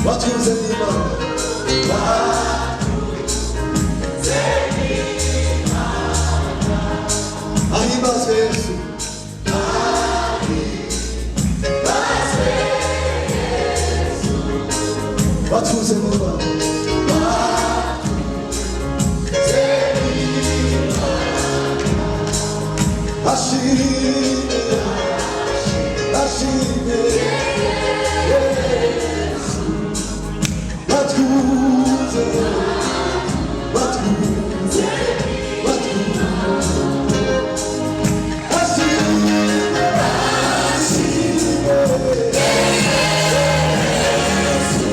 Batunze n'Imana. Ahimbazwe Yesu. Batunze n'Imana. Ashime, ashime Yesu. Batunze, batunze, batunze. Ashime, ashime Yesu.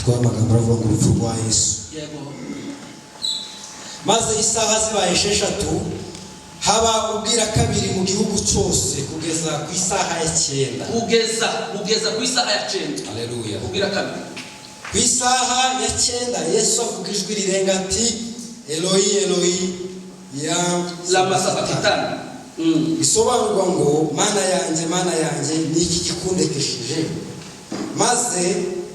Twamagambo aravuga ngo urupfu rwa Yesu. Yego. Maze isaha zibaye 6, haba ubwira kabiri mu gihugu cyose kugeza ku isaha ya 9. Kugeza ku isaha ya 9. Haleluya. Ubwira kabiri. Ku isaha ya 9, Yesu avuga ijwi rirenga ati: "Eloyi, Eloyi, ya lama sabakitani." Bisobanurwa ngo: "Mana yanjye, Mana yanjye, ni iki kikundekesheje?" Maze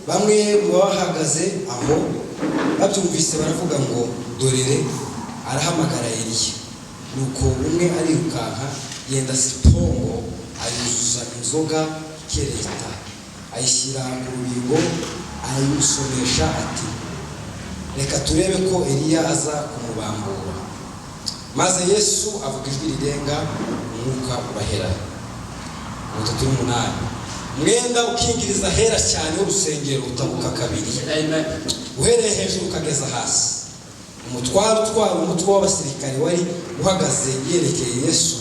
bamwe mu bahagaze aho babyumvise baravuga ngo: "Dorere arahamagara Eliya." Nuko umwe arirukanka, yenda sipongo, ayuzuza inzoga ikereta, ayishyira ku rubingo, ayimusomesha, ati: "Reka turebe ko Eliya aza kumubambura." Maze Yesu avuga ijwi rirenga, umwuka urahera. 38, umwenda ukingiriza ahera cyane w'urusengero utabuka kabiri, Amen. uhereye hejuru ukageza hasi. Umutware utwara umutwe w'abasirikare wari uhagaze yerekeye Yesu,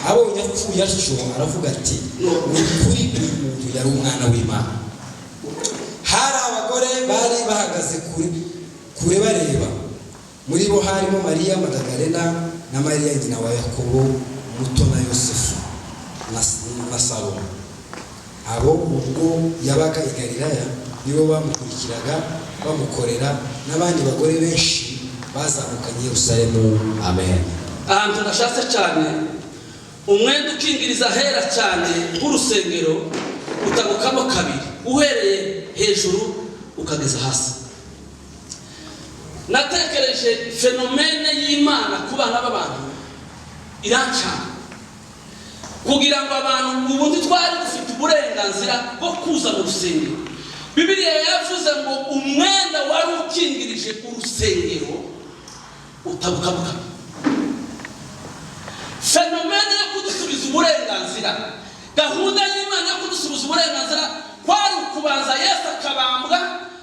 abonye apfuye atyo, aravuga ati: "Ni ukuri uyu muntu yari Umwana w'Imana." Hari abagore bari bahagaze kure kure bareba. Muri bo harimo Mariya Madagalena na Mariya nyina wa Yakobo muto na Yosefu na Salomo. Abo ubwo yabaga i Galilaya nibo bamukurikiraga bamukorera, n'abandi bagore benshi bazamukanye i Yerusalemu. Amen. Ahantu nashatse cyane, umwenda ukingiriza ahera cyane nk'urusengero utabukamo kabiri, uhereye hejuru ukageza hasi. Natekereje phénomène y'Imana ku bana b'abantu irancana, kugira ngo abantu ubundi twari dufite uburenganzira bwo kuza mu rusengero. Bibiliya yavuze ngo umwenda wari ukingirije urusengero utabukamo kabiri. Phénomène yo kudusubiza uburenganzira, gahunda y'Imana yo kudusubiza uburenganzira, kwari ukubanza Yesu akabambwa,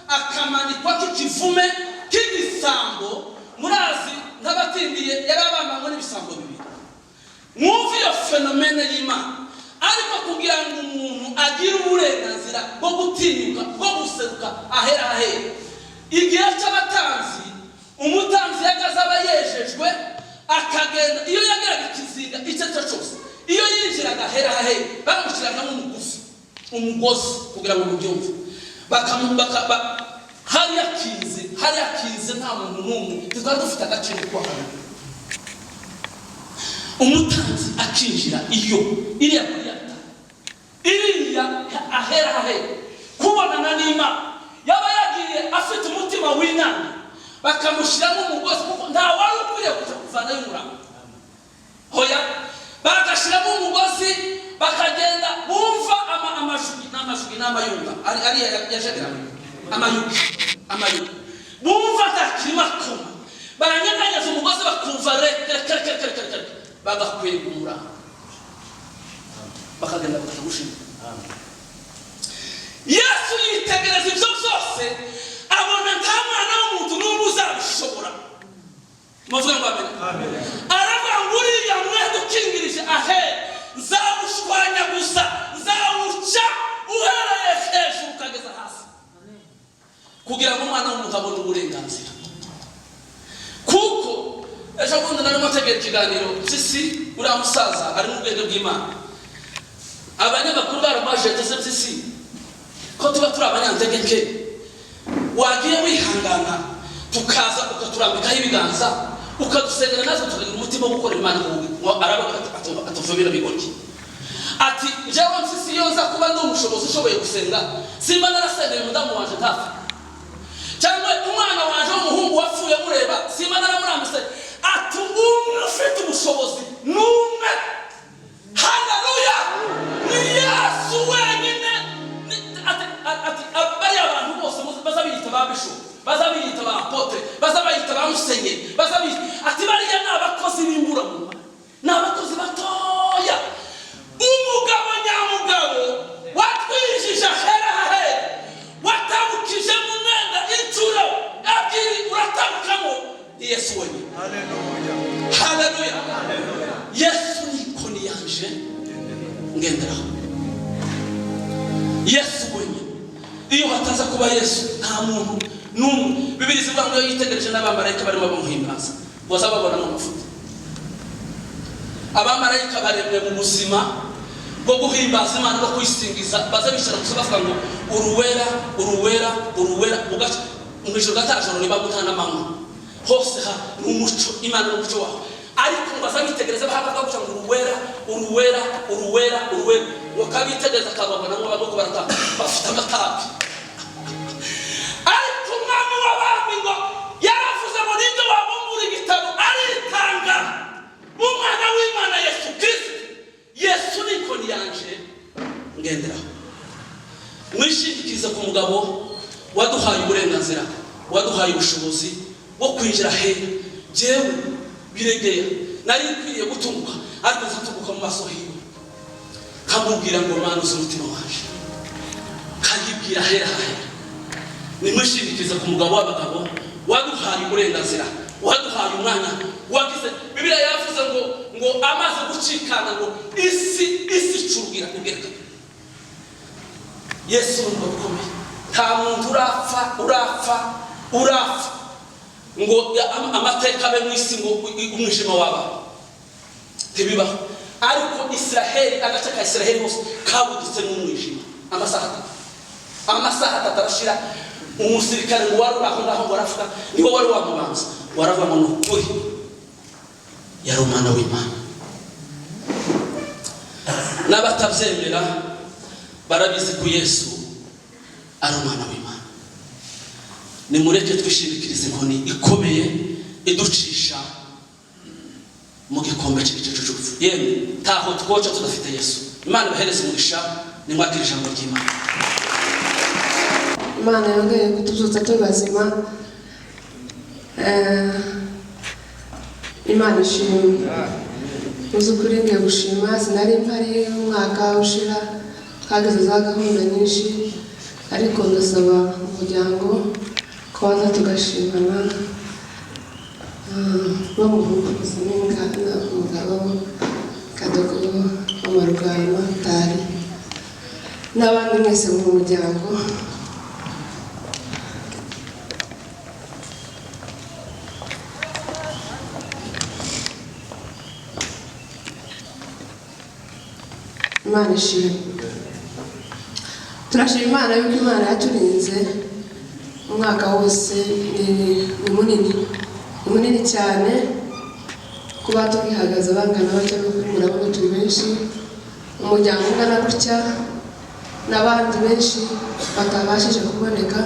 akamanikwa k'ikivume k'igisambo. Murazi ntabatindiye, yari abambanywe n'ibisambo bibiri. Mwumve iyo phénomène y'Imana. Ariko kugira ngo umuntu agire uburenganzira bwo gutinyuka, bwo guseruka ahera ahera, igihe cy'abatambyi, umutambyi yagaze aba yejejwe, akagenda. Iyo yageraga ikizinga icyo ari cyo cyose, iyo yinjiraga ahera ahera, bamushyiragamo umugufi, umugozi, kugira ngo mubyumve. Hariya kinze, hariya kinze, nta muntu n'umwe, twari dufite agaciro ko hano. Umutambyi akinjira iyo iriya kuri yata, iriya ahera ahera kubonana n'Imana, yaba yagiye afite umutima w'inama, bakamushyiramo umugozi, kuko nta wari ukwiriye kuja kuvanayo umurambo. Hoya, bagashyiramo umugozi, bakagenda bumva amajwi n'amajwi n'amayunga ariya yajagiraga, amayugi, amayugi, bumva atakirimo akoma, baranyeganyeza umugozi, bakumva reka reka reka reka reka, bagakwega umurambo, bakagenda bakaja gushinga. Yesu yitegereza ibyo byose, abona nta mwana w'umuntu n'umwe uzabishobora. Muvuge ngo amen. Aravuga ngo uriya mwenda ukingirije ahe nzawushwanya gusa, nzawuca uhereye hejuru ukageza hasi, kugira ngo umwana w'umuntu abone uburenganzira. Kuko ejo bundi narimo ntegera ikiganiro Mpyisi, uriya musaza ari mu bwenge bw'Imana. Abanyamakuru baramajije ese Mpyisi, ko tuba turi abanyantege nke, wagiye wihangana tukaza ukaturambikaho ibiganza, ukadusengera, natwe tukagira umutima wo gukorera Imana? Ngo aravuga atuvubira bigoryi, ati: "Njyewe Mpyisi, iyo nza kuba ndi umushobozi ushoboye gusenga, simba narasengeye umudamu wanje ntapfe, cyangwa umwana wanje w'umuhungu wapfuye mureba, simba naramurambise." Ati: "Umwe ufite ubushobozi ni umwe, haleluya, ni Yesu wenyine." Ati bariya bantu bose baza biyita ba bishop, baza biyita ba apôtre, baza bayita ba musenyeri, baza biyita, ati bariya ni abakozi b'imburamumaro, ni abakozi batoya. Umugabo nyamugabo watwijije ahera hahera, watabukije mu mwenda inshuro ebyiri uratabukamo, ni Yesu wenyine. Haleluya! Yesu ni inkoni yanje ngenderaho, Yesu wenyine. Iyo Hataza kuba Yesu, nta muntu n'umwe. Bibiri zivuga ngo iyo yitegereje n'abamarayika barimo bamuhimbaza, baza babona amafuti. Abamarayika baremwe mu buzima bwo guhimbaza Imana no kuyisingiza. Baza bicara gusa bavuga ngo: "Uruwera, uruwera, uruwera." Ugaca mu ijoro gatajoro niba gutanamanywa hose ha ni umuco. Imana ni umuco wawe, ariko ngo aza bitegereza bahabwa guca ngo: "Uruwera, uruwera, uruwera, uruwera." Wakabitegereza akababona ngo barimo baratamba bafite amatapi. Ariko Umwami w'abami ngo yaravuze ngo: "Ninde wabumbura igitabo?" Aritanga, Umwana w'Imana Yesu Kirisito. Yesu ni inkoni yanje ngenderaho. Mwishingikirize ku mugabo waduhaye uburenganzira, waduhaye ubushobozi bwo kwinjira hera. Jewe biregeye nari nkwiriye gutunguka, ariko nzatunguka mu maso hiwe, nkamubwira ngo: "Mana, uzi umutima wanje," nkayibwira hera hahera. Nimwishingikirize ku mugabo w'abagabo waduhaye uburenganzira, waduhaye umwanya wagize. Bibiliya yavuze ngo amaze gucikana ngo isi icurugira ubwira kabiri. Yesu ni umugabo ukomeye. Nta muntu urapfa, urapfa, urapfa ngo amateka abe mu isi ngo umwijima waba, ntibibaho. Ariko Israheli, agace ka Israheli hose kabuditse n'umwijima amasaha 3. Amasaha 3 arashira. Umusirikare ngo wari uri aho ngaho ngo aravuga, niwe wari wamubanza, waravuga ngo: "Ni ukuri yari Umwana w'Imana." N'abatabyemera barabizi ko Yesu ari Umwana w'Imana. Nimureke twishingikirize inkoni ikomeye iducisha mu gikombe cy'igicucu cy'urupfu. Yemwe, ntaho twoca tudafite Yesu. Imana ibahereze umugisha. Nimwakira ijambo ry'Imana. Imana yongeye kutubyutsa turi bazima. Imana ishimwe. Mu by'ukuri ngiye gushima. Sinari mpari umwaka ushira, twageze za gahunda nyinshi, ariko ndasaba umuryango ko waza tugashimana bamuhuguza n'ingana umugabo Kadogo, Amarugama Tari n'abandi mwese mu muryango. Imana ishimwe. Turashima Imana yuko Imana yaturinze umwaka wose. Ni munini, ni munini cyane kuba tugihagaze bangana batya. N'ukuri murabona turi benshi, umuryango ungana gutya n'abandi benshi batabashije kuboneka.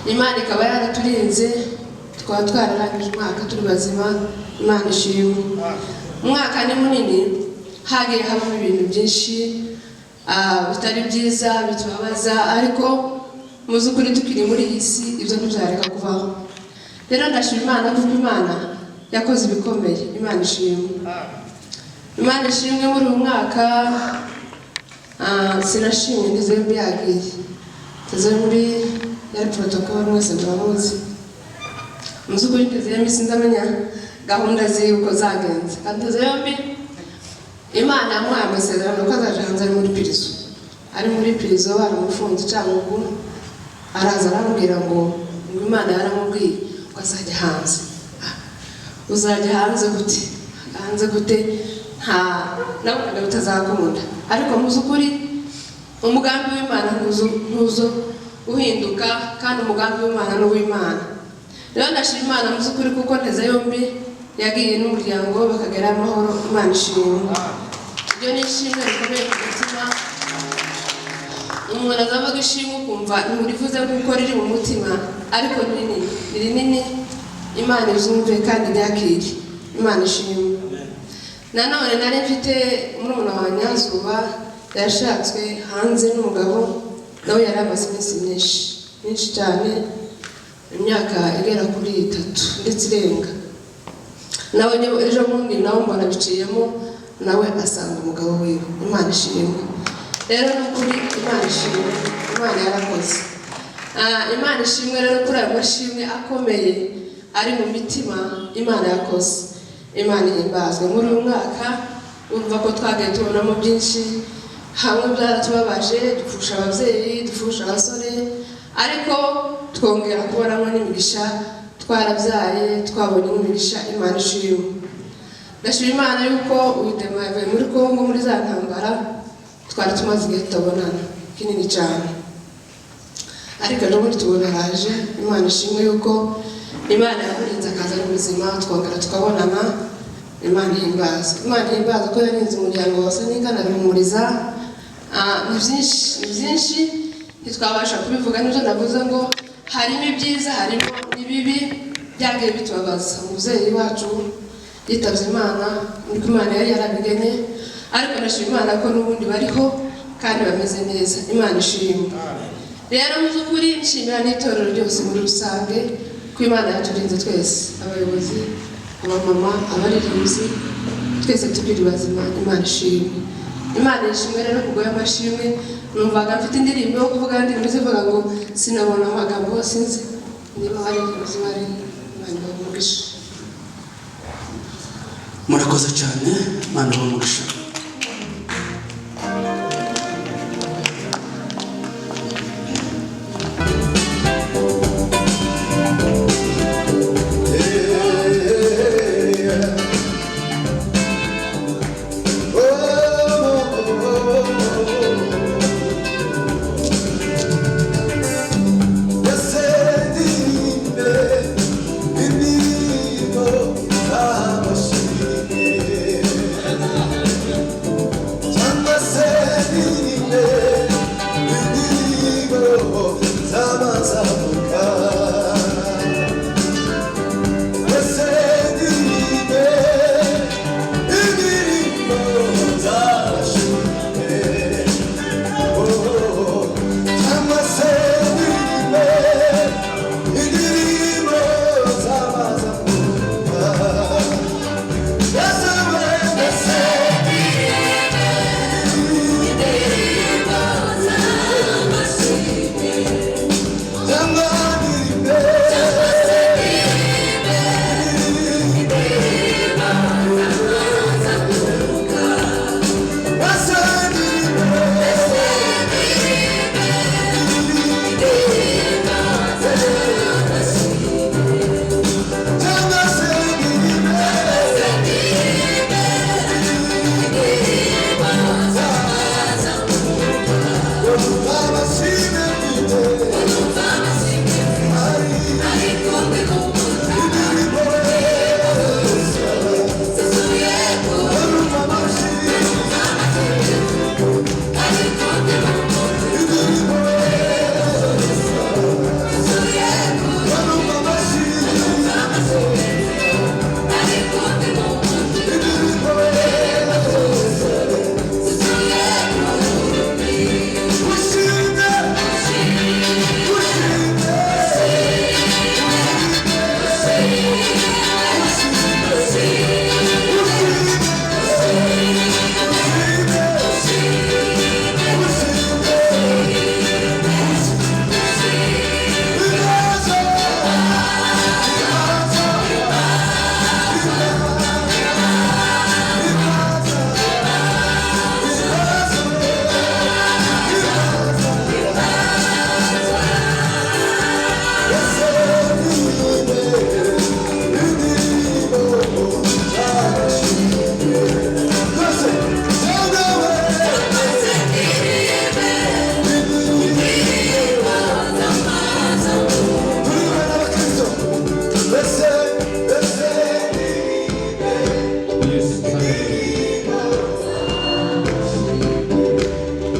Imana ikaba yaraturinze, tukaba twararangije umwaka turi bazima. Imana ishimwe. Umwaka ni munini, hagiye habamo ibintu byinshi bitari byiza bitubabaza, ariko mu by'ukuri tukiri muri iyi si ibyo ntibyareka kubaho. Rero ndashima Imana kuko Imana yakoze ibikomeye. Imana ishimwe, Imana ishimwe. Muri uyu mwaka sinashimye Ntezembi yagiye. Ntezembi yari protocol, mwese muramuzi. Mu by'ukuri Ntezembi sinzamenya gahunda ziwe uko zagenze, kandi Ntezembi Imana yamuhaye amasezerano ko azaja hanze. Ari muri prison, ari muri prison baramufunze Cyangugu, araza arambwira ngo Imana yaramubwiye ngo azajya hanze. Uzajya hanze gute? Hanze gute? Nta nabonaga bitazakunda, ariko mu by'ukuri umugambi w'Imana ntuzo uhinduka, kandi umugambi w'Imana ni uw'Imana. Rero ndashima Imana mu by'ukuri kuko Nteze Yombi yagiye n'umuryango bakagera amahoro. Imana ishimwe. Ibyo ni ishimwe rikomeye ku mutima. Umuntu azavuga ishimwe ukumva nturivuze nk'uko riri mu mutima, ariko ni rinini, ni rinini. Imana izumve kandi iryakire. Imana ishimwe. Nanone nari mfite murumuna wa Nyazuba, yashatswe hanze n'umugabo, nawe yari amaze iminsi myinshi myinshi cyane, imyaka igera kuri 3 ndetse irenga. Nawe ejo bundi nawe mbona biciyemo, nawe asanga umugabo wiwe. Imana ishimwe. Rero ni ukuri Imana ishimwe, Imana yarakoze. Imana ishimwe. Rero kuri ayo mashimwe akomeye ari mu mitima, Imana yakoze, Imana ihimbazwe. Muri uyu mwaka urumva ko twagiye tubonamo byinshi. Hamwe byaratubabaje, dupfusha ababyeyi, dupfusha abasore. Ariko twongera kubonamo n'imigisha, twarabyaye, twabonye n'imigisha. Imana ishimwe. Ndashima Imana yuko uyu Dema yavuye muri Kongo muri za ntambara, twari tumaze igihe tutabonana kinini cyane, ariko ejo bundi tubona araje. Imana ishimwe yuko Imana yamurinze akaza ari muzima, twongera tukabonana. Imana ihimbaza, Imana ihimbaza ko yarinze umuryango wose n'ingana bihumuriza. Ni byinshi, ni byinshi, ntitwabasha kubivuga. Nibyo navuze ngo harimo ibyiza, harimo n'ibibi byagiye bitubabaza. Umubyeyi wacu yitabye Imana, niko Imana yari yarabigenye, ariko ndashima Imana ko n'ubundi bariho kandi bameze neza. Imana ishimwe. Rero mu by'ukuri nshimira n'itorero ryose muri rusange ko Imana yaturinze twese, abayobozi, abamama, abaririmbyi, twese tukiri bazima. Imana ishimwe, Imana ishimwe. Rero kubwo y'amashimwe numvaga mfite indirimbo yo kuvuga, indirimbo zivuga ngo sinabona amagambo, sinzi niba abaririmbyi bari. Imana ibahe umugisha. Murakoze cyane, Imana ibahe umugisha.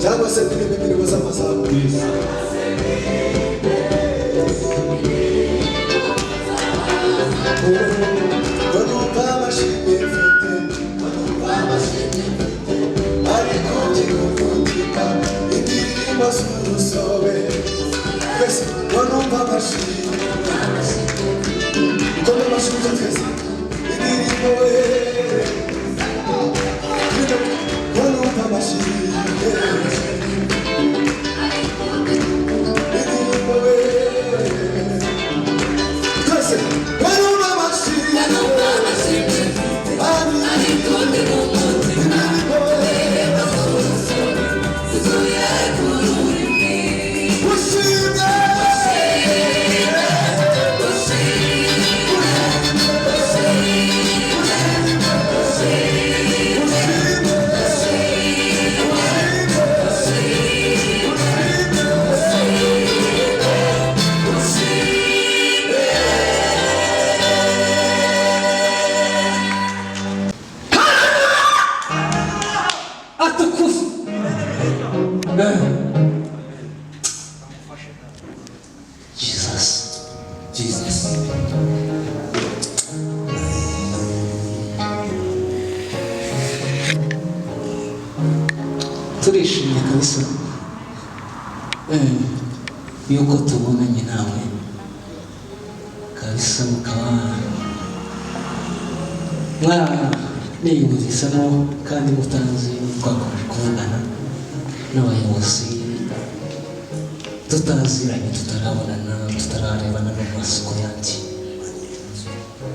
Cyangwa se ndirimba indirimbo z'amazamu. Ngo numva amashimwe mfite, ngo numva amashimwe mfite, ariko byikuvutika indirimbo z'urusobe. Twese ngo numva amashimwe, ngo amashimwe twese indirimbo we, ngo numva amashimwe indirimbo we, twese ngo numva amashimwe indirimbo we. Ushimwe. Jesus. Jesus. Turishimye kabisa yuko tubonanye nawe kabisa, mukaba mwaraniyumvisamo kandi mutanzi. Twakomeje kuvugana n'abayobozi tutaziranye, tutarabonana, tutararebana no mu masoko yanjye,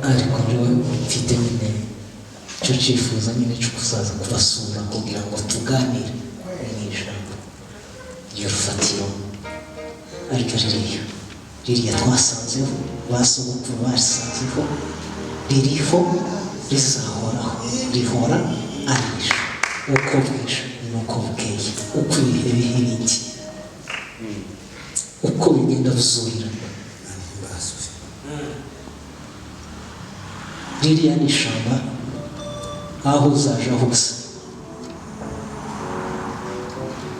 ariko rero mfite nyine icyo cyifuzo nyine cyo kuzaza kubasura kugira ngo tuganire mu ijambo ry'urufatiro, ariko ririya twasanzeho, ba sogokuru basanzeho, ririho, rizahoraho, rihora ari ejo, uko bwije n'uko bukeye, uko ibihe biha ibindi, uko bigenda bizurirana. Ririya ni ishyamba, aho uzaja hose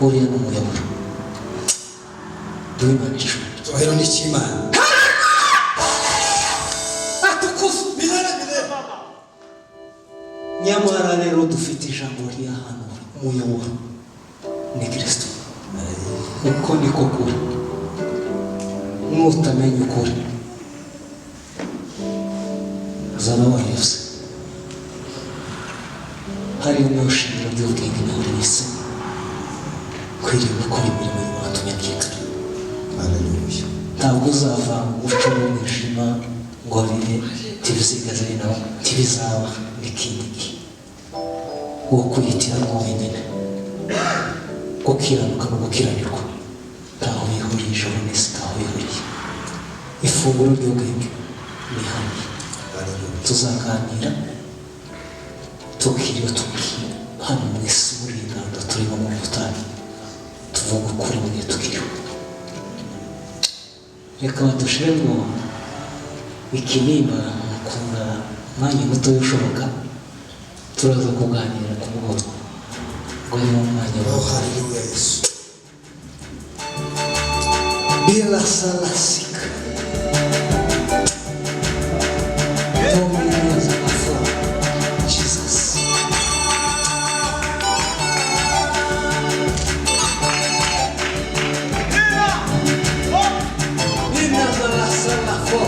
uriya ni umuyoboro. Duhe Imana icumi. Icyubahiro ni icy'Imana. Atukuzwe Milele milele. Nyamara rero dufite ijambo ryahanura, umuyoboro ni Kirisito, uko niko kuri. Nutamenya ukuri uzaba wayobye. Hariyo niyo shingiro ry'ubwenge nawe wese kwiriye gukora imirimo y'uwatumye akikara. Haleluya. Ntabwo uzava mu muco w'umwijima ngo bibe ntibizigeze binaba, ntibizaba n'ikindi gihe wo kwihitiramo wenyine. Gukiranuka no gukiranirwa ntaho bihuriye, ijoro n'isi ntaho bihuriye. Ifunguro ry'ubwenge ni hariya. Haleluya. Tuzaganira tukiriwe, tukiri hano mu isi, muri iyi ngando turimo mu butayu, tuvuga ukuri mu gihe tukiriho. Reka badushire ngo ikinimba mukunda umwanya muto ushoboka, turaza kuganira ku mugoroba ngo niwo mwanya Oh, wawe. haleluya Yesu. Bila salasika Dominioza afro Jesus. Ina la sala fo.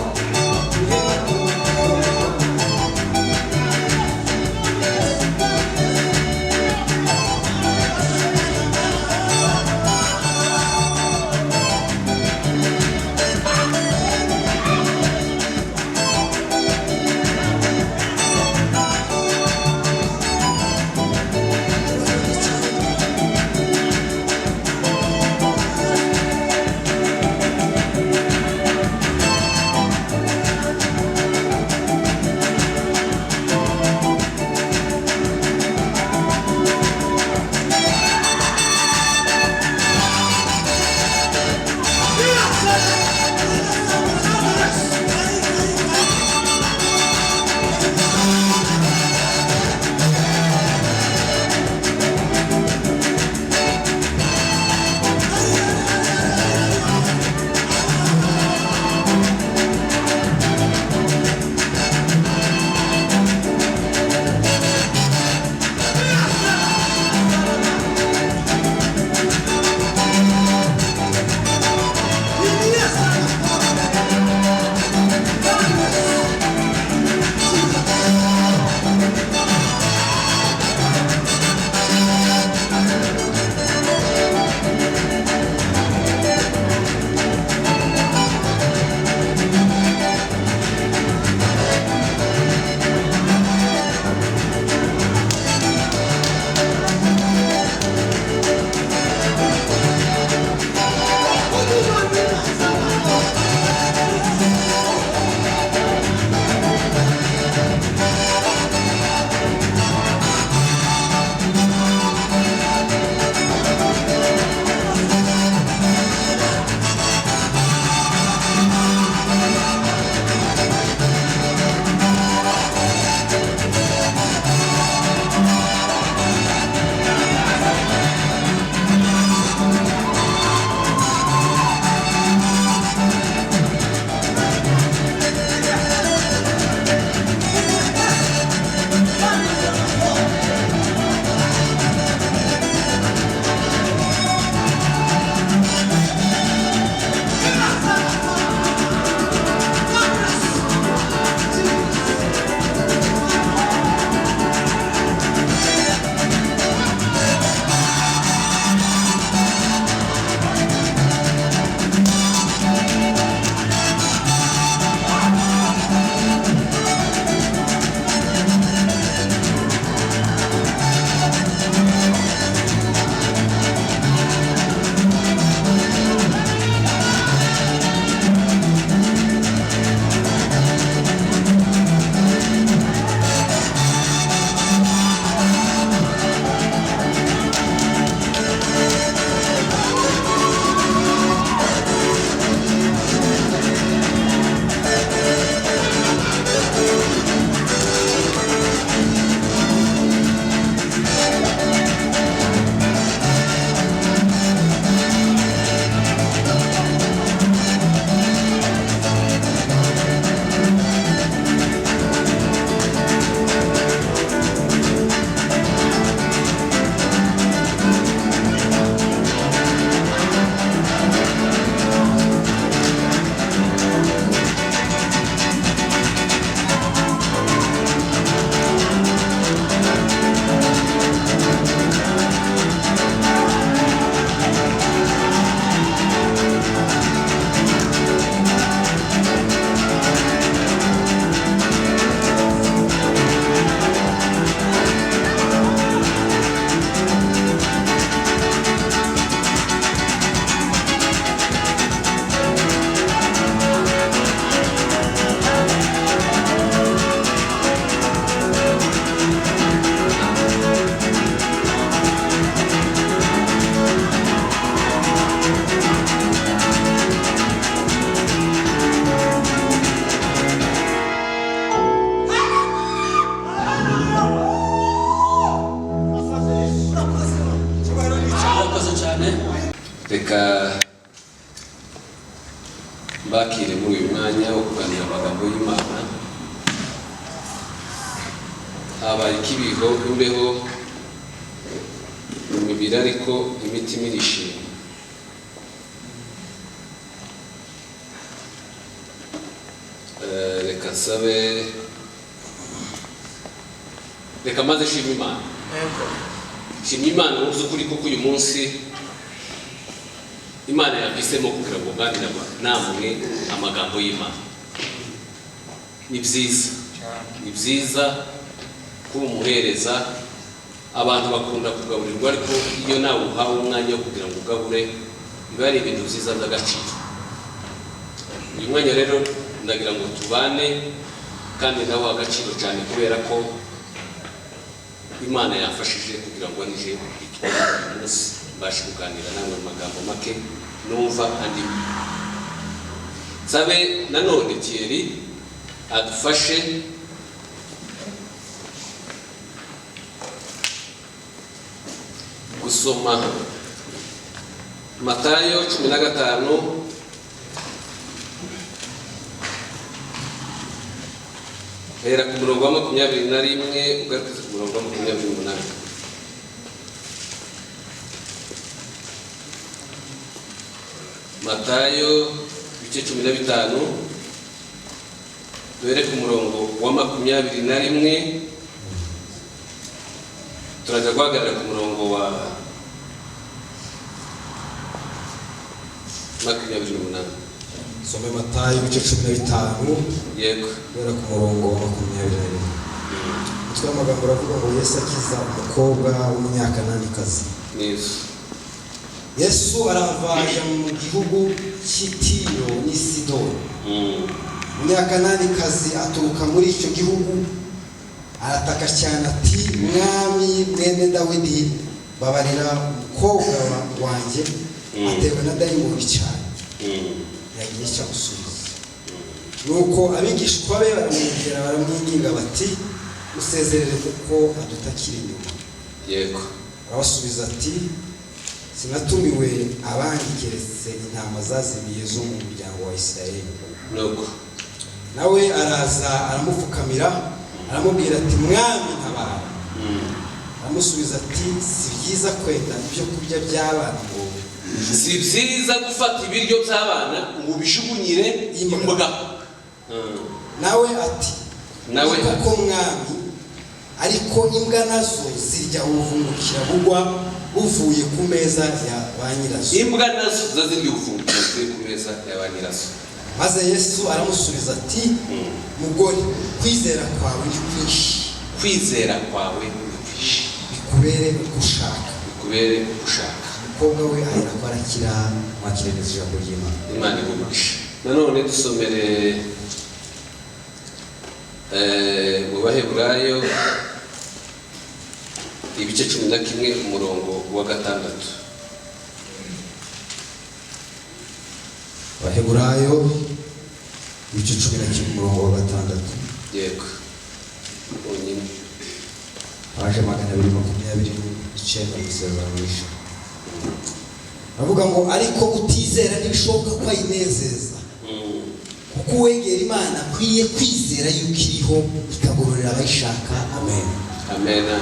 Mbakire muri uyu mwanya wo kuganira amagambo y'Imana. Habaye ikibiho, imbeho mu mibiri, ariko imitima irishima. Reka nsabe, reka maze shima Imana, shima Imana mu by'ukuri, kuko uyu munsi Imana yahisemo kugira ngo nganire namwe amagambo y'Imana. Ni byiza, ni byiza kuba umuhereza. Abantu bakunda kugaburirwa, ariko iyo nawe uhawe umwanya wo kugira ngo ugabure, biba ari ibintu byiza by'agaciro. Uyu mwanya rero ndagira ngo tubane, kandi nawe agaciro cyane, kubera ko Imana yafashije kugira ngo nije itware uyu munsi, mbashe kuganira namwe mu magambo make numva andi. Nsabe nanone Thierry adufashe gusoma Matayo 15, hera ku murongo wa 21 ugarukiza ku murongo wa 28. Matayo ibice 15, duhere ku murongo wa 21, turajya guhagarara ku murongo wa 28. Some Matayo ibice 15. Yego. Guhera ku murongo wa 21. Umutwe w'amagambo uravuga ngo: Yesu akiza umukobwa w'Umunyakananikazi. Neza. Yesu arava ajya mu gihugu cy'i Tiro n'i Sidoni. Umunyakananikazi aturuka muri icyo gihugu, arataka cyane ati: "Mwami, mwene Dawidi, babarira umukobwa wanjye, atewe na dayimoni cyane." Yagiye icyo amusubiza. Nuko abigishwa be baramwegera, baramwinginga bati: "Usezerere, kuko adutakira inyuma." Arabasubiza ati: "Sinatumiwe abandi keretse intama zazimiye zo mu muryango wa Isirayeli." Nuko Nawe araza, aramupfukamira, aramubwira ati: "Mwami, ntabara." Aramusubiza ati: "Si byiza kwenda ibyo kurya by'abana ngo Si byiza gufata ibiryo by'abana ngo ubishugunyire imbwa. Nawe ati: Nawe "Ni koko, Mwami, ariko imbwa nazo zirya ubuvungukira bugwa buvuye ku meza ya ba nyirazo." Imbwa nazo ziza zirya ubuvungukira buvuye ku meza ya ba nyirazo. Maze Yesu aramusubiza ati: "Mugore, kwizera kwawe ni kwinshi." Kwizera kwawe ni kwinshi. Bikubere uko ushaka. Bikubere uko ushaka. Umukobwa we ahera ko arakira. Mwakire neza ijambo ry'Imana. Imana igumisha. Nanone dusomere mu Baheburayo ibice 11, umurongo wa 6. Abaheburayo ibice 11, umurongo wa 6. Yego, wonyine. Paje 229 mu Isezerano Rishya. Aravuga ngo: "Ariko utizera ntibishoboka ko ayinezeza, kuko uwegera Imana akwiye kwizera yuko iriho, ikagororera abayishaka." Amen. Amena.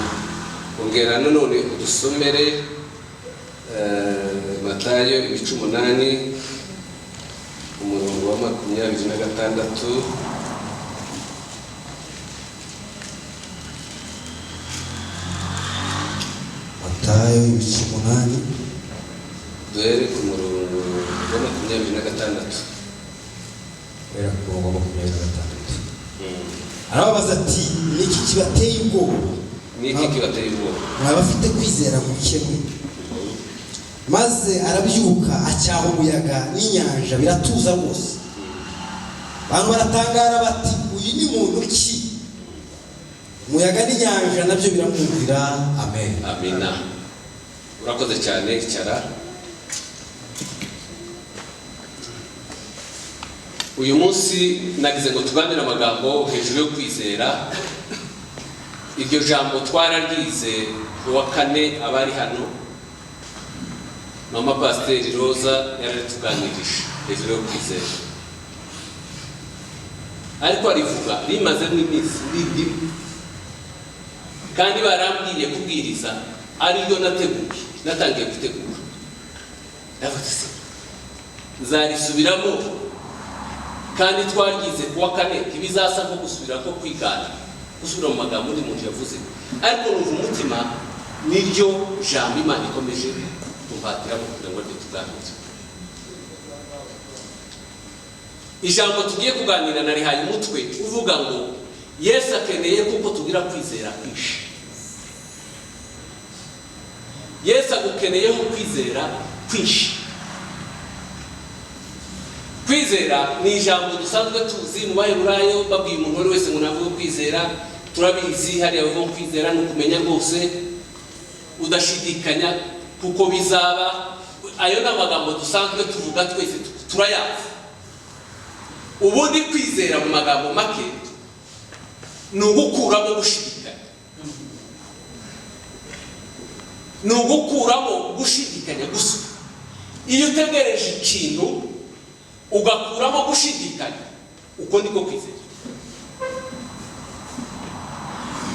Ongera nanone udusomere Matayo ibice 8, umurongo wa 26. Matayo ibice 8. Duhere ku murongo wa 26. Guhera ku murongo wa 26. Arababaza ati: "Ni iki kibateye ubwoba?" Ni iki kibateye ubwoba? "Mwaba afite kwizera muke mwe." Maze arabyuka, acyaha umuyaga n'inyanja, biratuza rwose. Abantu baratangara bati: "Uyu ni muntu ki? Umuyaga n'inyanja nabyo biramwumvira." Amen. Amina, urakoze cyane, icara. Uyu munsi nagize ngo tuganire amagambo hejuru yo kwizera. Iryo jambo twararyize ku wa kane. Abari hano, mama Pasiteri Roza yararituganirije hejuru yo kwizera. Ariko arivuga rimazemo iminsi ririmo, kandi barambwiye kubwiriza ariryo nateguye, natangiye gutegura. Ndavuga se nzarisubiramo kandi twaryize kuwa kane, ntibizasa nko gusubira ko kwigana, gusubira mu magambo undi muntu yavuze. Ariko numva umutima niryo jambo Imana ikomeje kumpatiramo kugira ngo ryo tuganire. Ijambo tugiye kuganira narihaye umutwe uvuga ngo Yesu akeneye kuko tugira kwizera kwinshi. Yesu agukeneyeho kwizera kwinshi. Kwizera ni ijambo dusanzwe tuzi mu Baheburayo, babwiye umuntu uwo wese ngo navuge kwizera, turabizi hariya bavuga kwizera ni ukumenya rwose udashidikanya kuko bizaba. Ayo ni amagambo dusanzwe tuvuga twese, turayazi. Ubundi kwizera mu magambo make ni ugukuramo gushidikanya, ni ugukuramo gushidikanya gusa. Iyo utegereje ikintu ugakuramo gushidikanya, uko niko kwizera.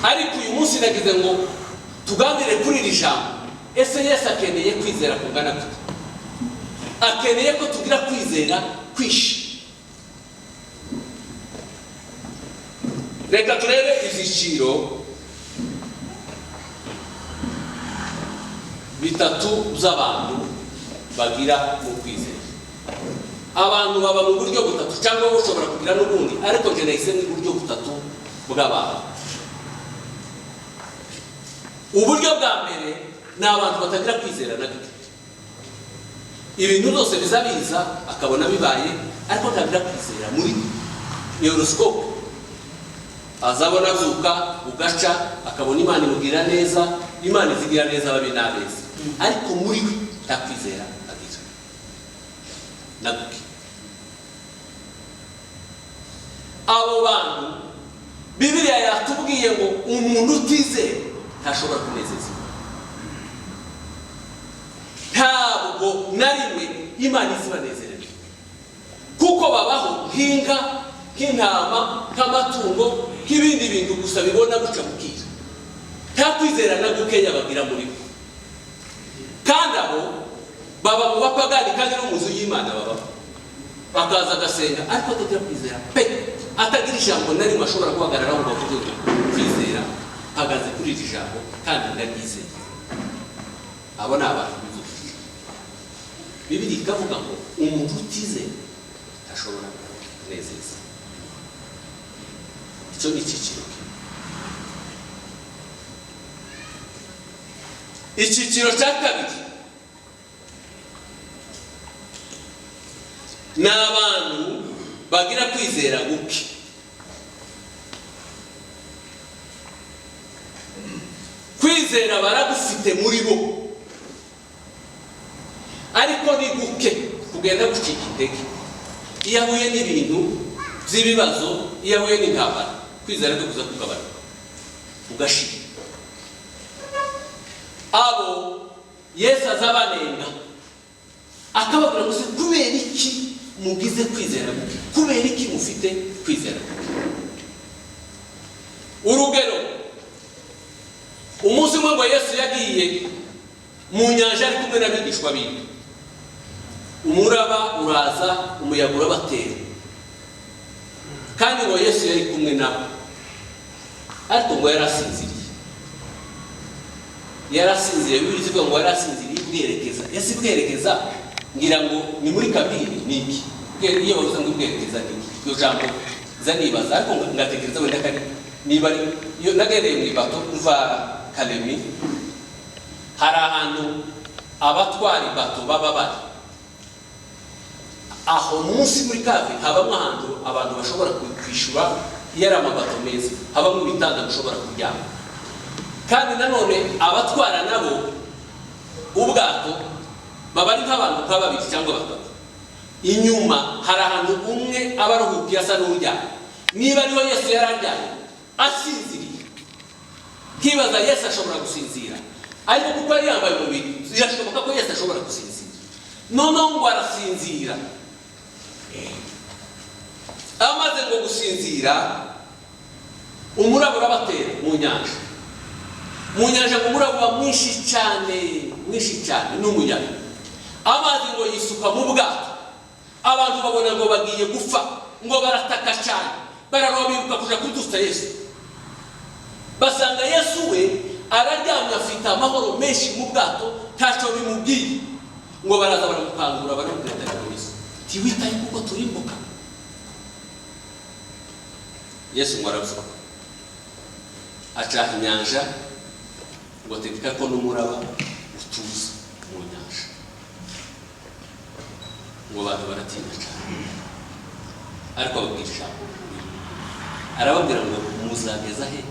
Ariko uyu munsi nagize ngo tuganire kuri iri jambo. Ese Yesu akeneye kwizera kungana gute? Akeneye ko tugira kwizera kwinshi. Reka turebe ibyiciro bitatu by'abantu bagira mu kwizera. Abantu baba mu buryo butatu, cyangwa ushobora kugira n'ubundi, ariko njye nahisemo uburyo butatu bw'abantu. Uburyo bwa mbere ni abantu batagira kwizera na gato. Ibintu byose biza biza akabona bibaye, ariko ntagira kwizera muri horoscope. Azabona azuka ugaca akabona Imana imugira neza, Imana izigira neza ababi n'abeza, ariko muri we nta kwizera agira na guke. Abo bantu Bibiliya yatubwiye ngo umuntu utizera ntashobora kunezeza. Ntabwo na rimwe Imana izibanezerera, kuko babaho nk'inka, nk'intama, nk'amatungo, nk'ibindi bintu gusa bibona guca bukira. Nta kwizera na gukeya bagira muri bo. Kandi abo baba mu bapagani, kandi no mu nzu y'Imana babamo, bakaza agasenga ariko atagira kwizera pe, atagira ijambo na rimwe ashobora guhagararaho ngo avuge ngo kwizera mpagaze kuri iri jambo kandi ndaryizeye. Abo ni abantu bivuga. Bibiliya ikavuga ngo umuntu utizera ntashobora kunezeza. Icyo ni icyiciro kimwe. Icyiciro cya kabiri ni abantu bagira kwizera guke. Kwizera baragufite muri bo, ariko ni guke, kugenda gucika intege. Iyo ahuye n'ibintu by'ibibazo, iyo ahuye n'intambara, kwizera kwe kuza kugabanuka ugashira. Abo Yesu azabanenga akababwira ngo kubera iki mugize kwizera guke? Kubera iki mufite kwizera guke? Urugero, umunsi umwe ngo Yesu yagiye mu nyanja ari kumwe n'abigishwa biwe. Umuraba uraza, umuyaga urabatera, kandi ngo Yesu yari kumwe nabo, ariko ngo yarasinziriye. Yarasinziriye, Bibiliya ivuga ngo yarasinziriye ibwerekeza. Ese ibwerekeza ngira ngo ni muri kabiri ni iki? Iyo bavuze ngo ibwerekeza ni iki? Iryo jambo nza nibaza, ariko ngatekereza wenda kari niba ari iyo nagereye mu ibato mva Kalemi, hari ahantu abatwara ibato baba bari. Aho munsi muri kave habamo ahantu abantu bashobora kwishyura, iyo ari amabato meza habamo ibitanda bishobora kuryama. Kandi nanone abatwara nabo ubwato baba ari nk'abantu nka babiri cyangwa batatu. Inyuma hari ahantu umwe aba aruhukiye asa n'uryamye. Niba ariho Yesu yari aryamye asinziriye, nkibaza Yesu ashobora gusinzira, ariko kuko yari yambaye umubiri birashoboka ko Yesu ashobora gusinzira. Noneho ngo arasinzira, amaze Bamaze ngo gusinzira, umuraba urabatera mu nyanja. Mu nyanja ngo umuraba uba mwinshi cyane, mwinshi cyane n'umuyaga. Amazi ngo yisuka mu bwato. Abantu babona ngo bagiye gupfa, ngo barataka cyane, bararoba biruka kuja kubyutsa Yesu. Basanga Yesu we araryamye, afite amahoro menshi mu bwato, ntacyo bimubwiye. Ngo baraza baramukangura, baramubwira ati: "Yesu, ntiwitaye kuko turimbuka?" Yesu ngo aravuga, acaha inyanja, ngo ategeka ko n'umuraba utuza mu nyanja. Ngo abantu baratinya cyane, ariko ababwira ijambo, arababwira ngo: "Muzageza he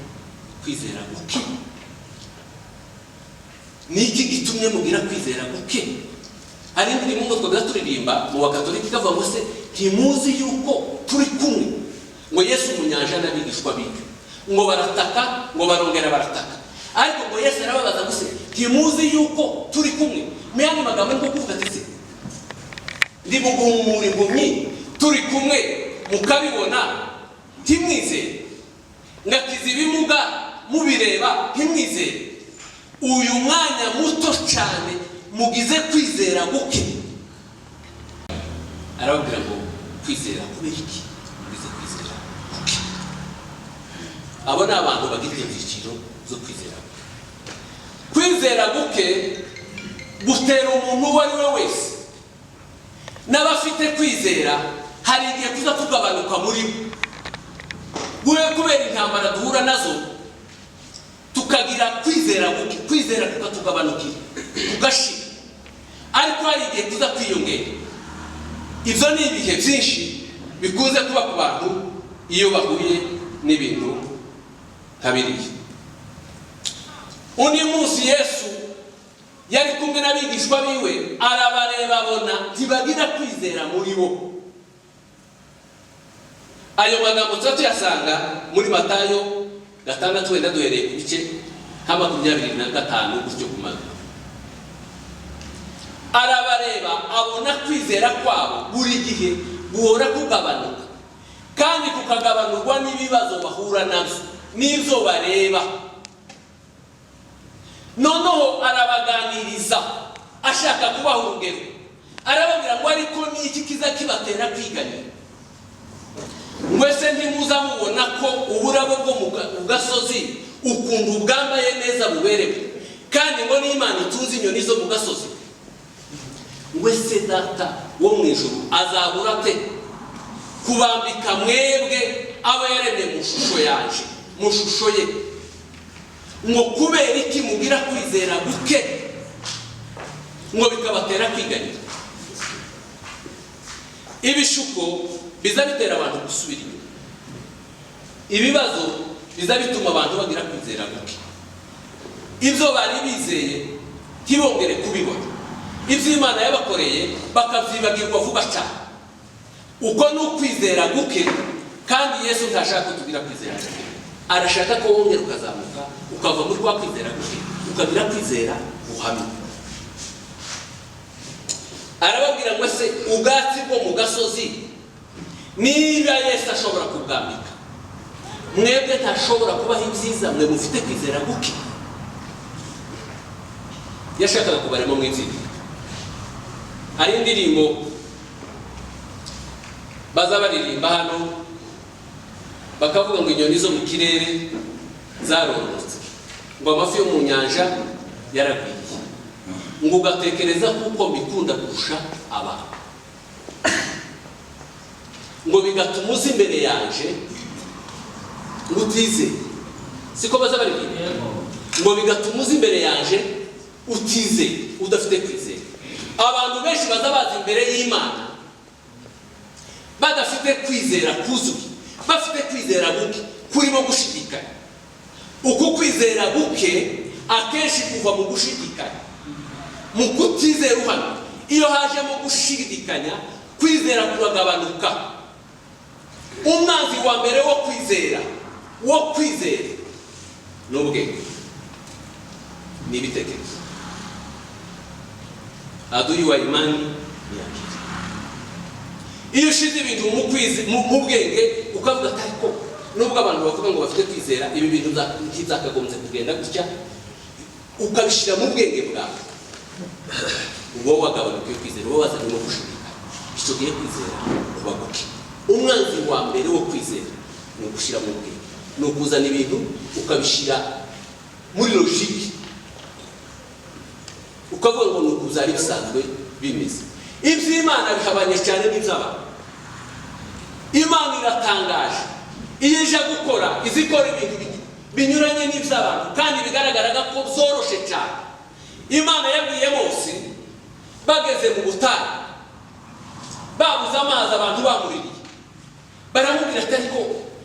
kwizera guke? Ni iki gitumye mugira kwizera guke?" Hari indirimbo ngo twajya turirimba mu Bakatolika ikavuga ngo: "Se ntimuzi yuko turi kumwe?" Ngo Yesu mu nyanja n'abigishwa biwe, ngo barataka, ngo barongera barataka, ariko ngo Yesu arababaza ngo: "Se ntimuzi yuko turi kumwe?" Mu yandi magambo ni kuvuga ati: "Se ndi buguhumura impumyi, turi kumwe, mukabibona ntimwizere? Ngakiza ibimuga mubireba ntimwizere? Uyu mwanya muto cyane mugize kwizera guke." Arababwira ngo: "Kwizera, kubera iki mugize kwizera guke?" Abo ni abantu bagira ibyiciro zo kwizera guke. Kwizera guke gutera umuntu uwo ari we wese. N'abafite kwizera hari igihe kuza kugabanuka muri bo kubera intambara duhura nazo, tukagira kwizera guke, kwizera kukatugabanukira, kugashira. Ariko hari igihe tuza kwiyongera. Ibyo ni ibihe byinshi bikunze kuba ku bantu iyo bahuye n'ibintu nka biriya. Undi munsi Yesu yari kumwe n'abigishwa biwe, arabareba abona ntibagira kwizera muri bo. Ayo magambo tuba tuyasanga muri Matayo 6, wenda duhereye ku bice nka 25 gutyo kumanuka. Arabareba abona kwizera kwabo buri gihe guhora kugabanuka, kandi kukagabanurwa n'ibibazo bahura nabyo n'ibyo bareba. Noneho arabaganiriza ashaka kubaha urugero, arababwira ngo: "Ariko ni iki kiza kibatera kwiganyira? Mwese ntimuza mubona ko uburabo bwo mu gasozi ukuntu bwambaye neza, buberewe, kandi ngo n'Imana itunze inyoni zo mu gasozi? Wese Data wo mu ijuru azabura ate kubambika mwebwe abo yaremye mu shusho yanje, mu shusho ye? Ngo kubera iki mugira kwizera guke, ngo bikabatera kwiganyira?" Ibishuko biza bitera abantu gusubira inyuma. Ibibazo biza bituma abantu bagira kwizera guke, ibyo bari bizeye ntibongere kubibona, ibyo Imana yabakoreye bakabyibagirwa vuba cyane. Uko ni ukwizera guke, kandi Yesu ntashaka ko tugira kwizera guke. Arashaka ko wongera ukazamuka, ukava muri kwa kwizera guke, ukagira kwizera guhamye. Arababwira ngo: "Ese ubwatsi bwo mu gasozi, niba Yesu ashobora kubwambika, mwebwe ntashobora kubaha ibyiza, mwe mufite kwizera guke?" Yashakaga kubarema mu itsinda. Hari indirimbo baza baririmba hano bakavuga ngo: "Inyoni zo mu kirere zarorotse, ngo amafi yo mu nyanja yaragwiriye, ngo ugatekereza kuko mbikunda kurusha abantu, ngo bigatuma uza imbere yanje ngo utizeye." Siko baza baririmba? Ngo bigatuma uza imbere yanje utizeye, udafite kwizera. Abantu benshi baza baza imbere y'Imana badafite kwizera kuzuye, bafite kwizera guke kurimo gushidikanya. Uku kwizera guke akenshi kuva mu gushidikanya, mu kutizera uhamye. Iyo hajemo gushidikanya, kwizera kuragabanuka. Umwanzi wa mbere wo kwizera ni ubwenge, ni ibitekerezo. Adui wa imani ni akili. Iyo ushize ibintu mu bwenge ukavuga ngo: "Nibyo, Ukavuga ati ariko nubwo abantu bavuga ngo bafite kwizera, ibi bintu ntizakagombye kugenda gutya, ukabishyira mu bwenge bwawe, uba wagabanuka kwizera, uba wazanye no gushidikanya. Icyo gihe kwizera kuba guke. Umwanzi wa mbere wo kwizera ni ugushyira mu bwenge, ni ukuzana ibintu ukabishyira muri logique, ukavuga ngo ni uku byari bisanzwe bimeze. Iby'Imana bihabanye cyane n'iby'abantu. Imana iratangaje. Iyo ije gukora, izi ikora ibintu binyuranye n'iby'abantu kandi bigaragaraga ko byoroshe cyane. Imana yabwiye Mose bageze mu butayu, babuze amazi, abantu bamuririye, baramubwira ati ariko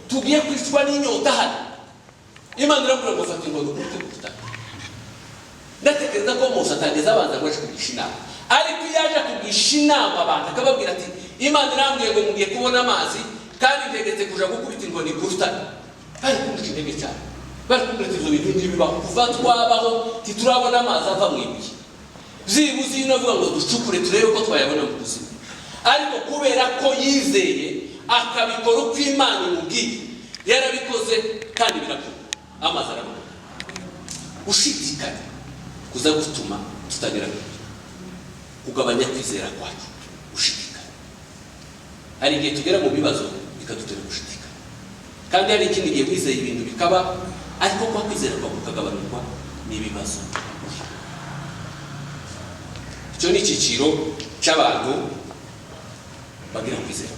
tugiye kwicwa n'inyota hano. Imana iramubwira ngo fata inkoni ukubite ku butaka. Ndatekereza ko Mose atageze abanza ngo aje kugisha inama, ariko iyo aje kugisha inama abantu akababwira ati Imana irambwiye ngo mugiye kubona amazi kandi ntegetse kuja gukubita inkoni ku rutare, bari kumuca intege cyane, bari kumubwira ati ibyo bintu ntibibaho, kuva twabaho ntiturabona amazi ava mu ibuye, byibuze iyo unavuga ngo ducukure turebe ko twayabona mu buzima. Ariko kubera ko yizeye akabikora uko Imana imubwiye, yarabikoze kandi birakunda, amazi araboneka. Gushidikanya kuza gutuma tutagera ku kugabanya kwizera kwacu. Gushidikanya, hari igihe tugera mu bibazo bikadutera gushidikanya, kandi hari ikindi gihe wizeye ibintu bikaba, ariko kwa kwizera kwawe kukagabanurwa n'ibibazo. Icyo ni icyiciro cy'abantu bagira kwizera.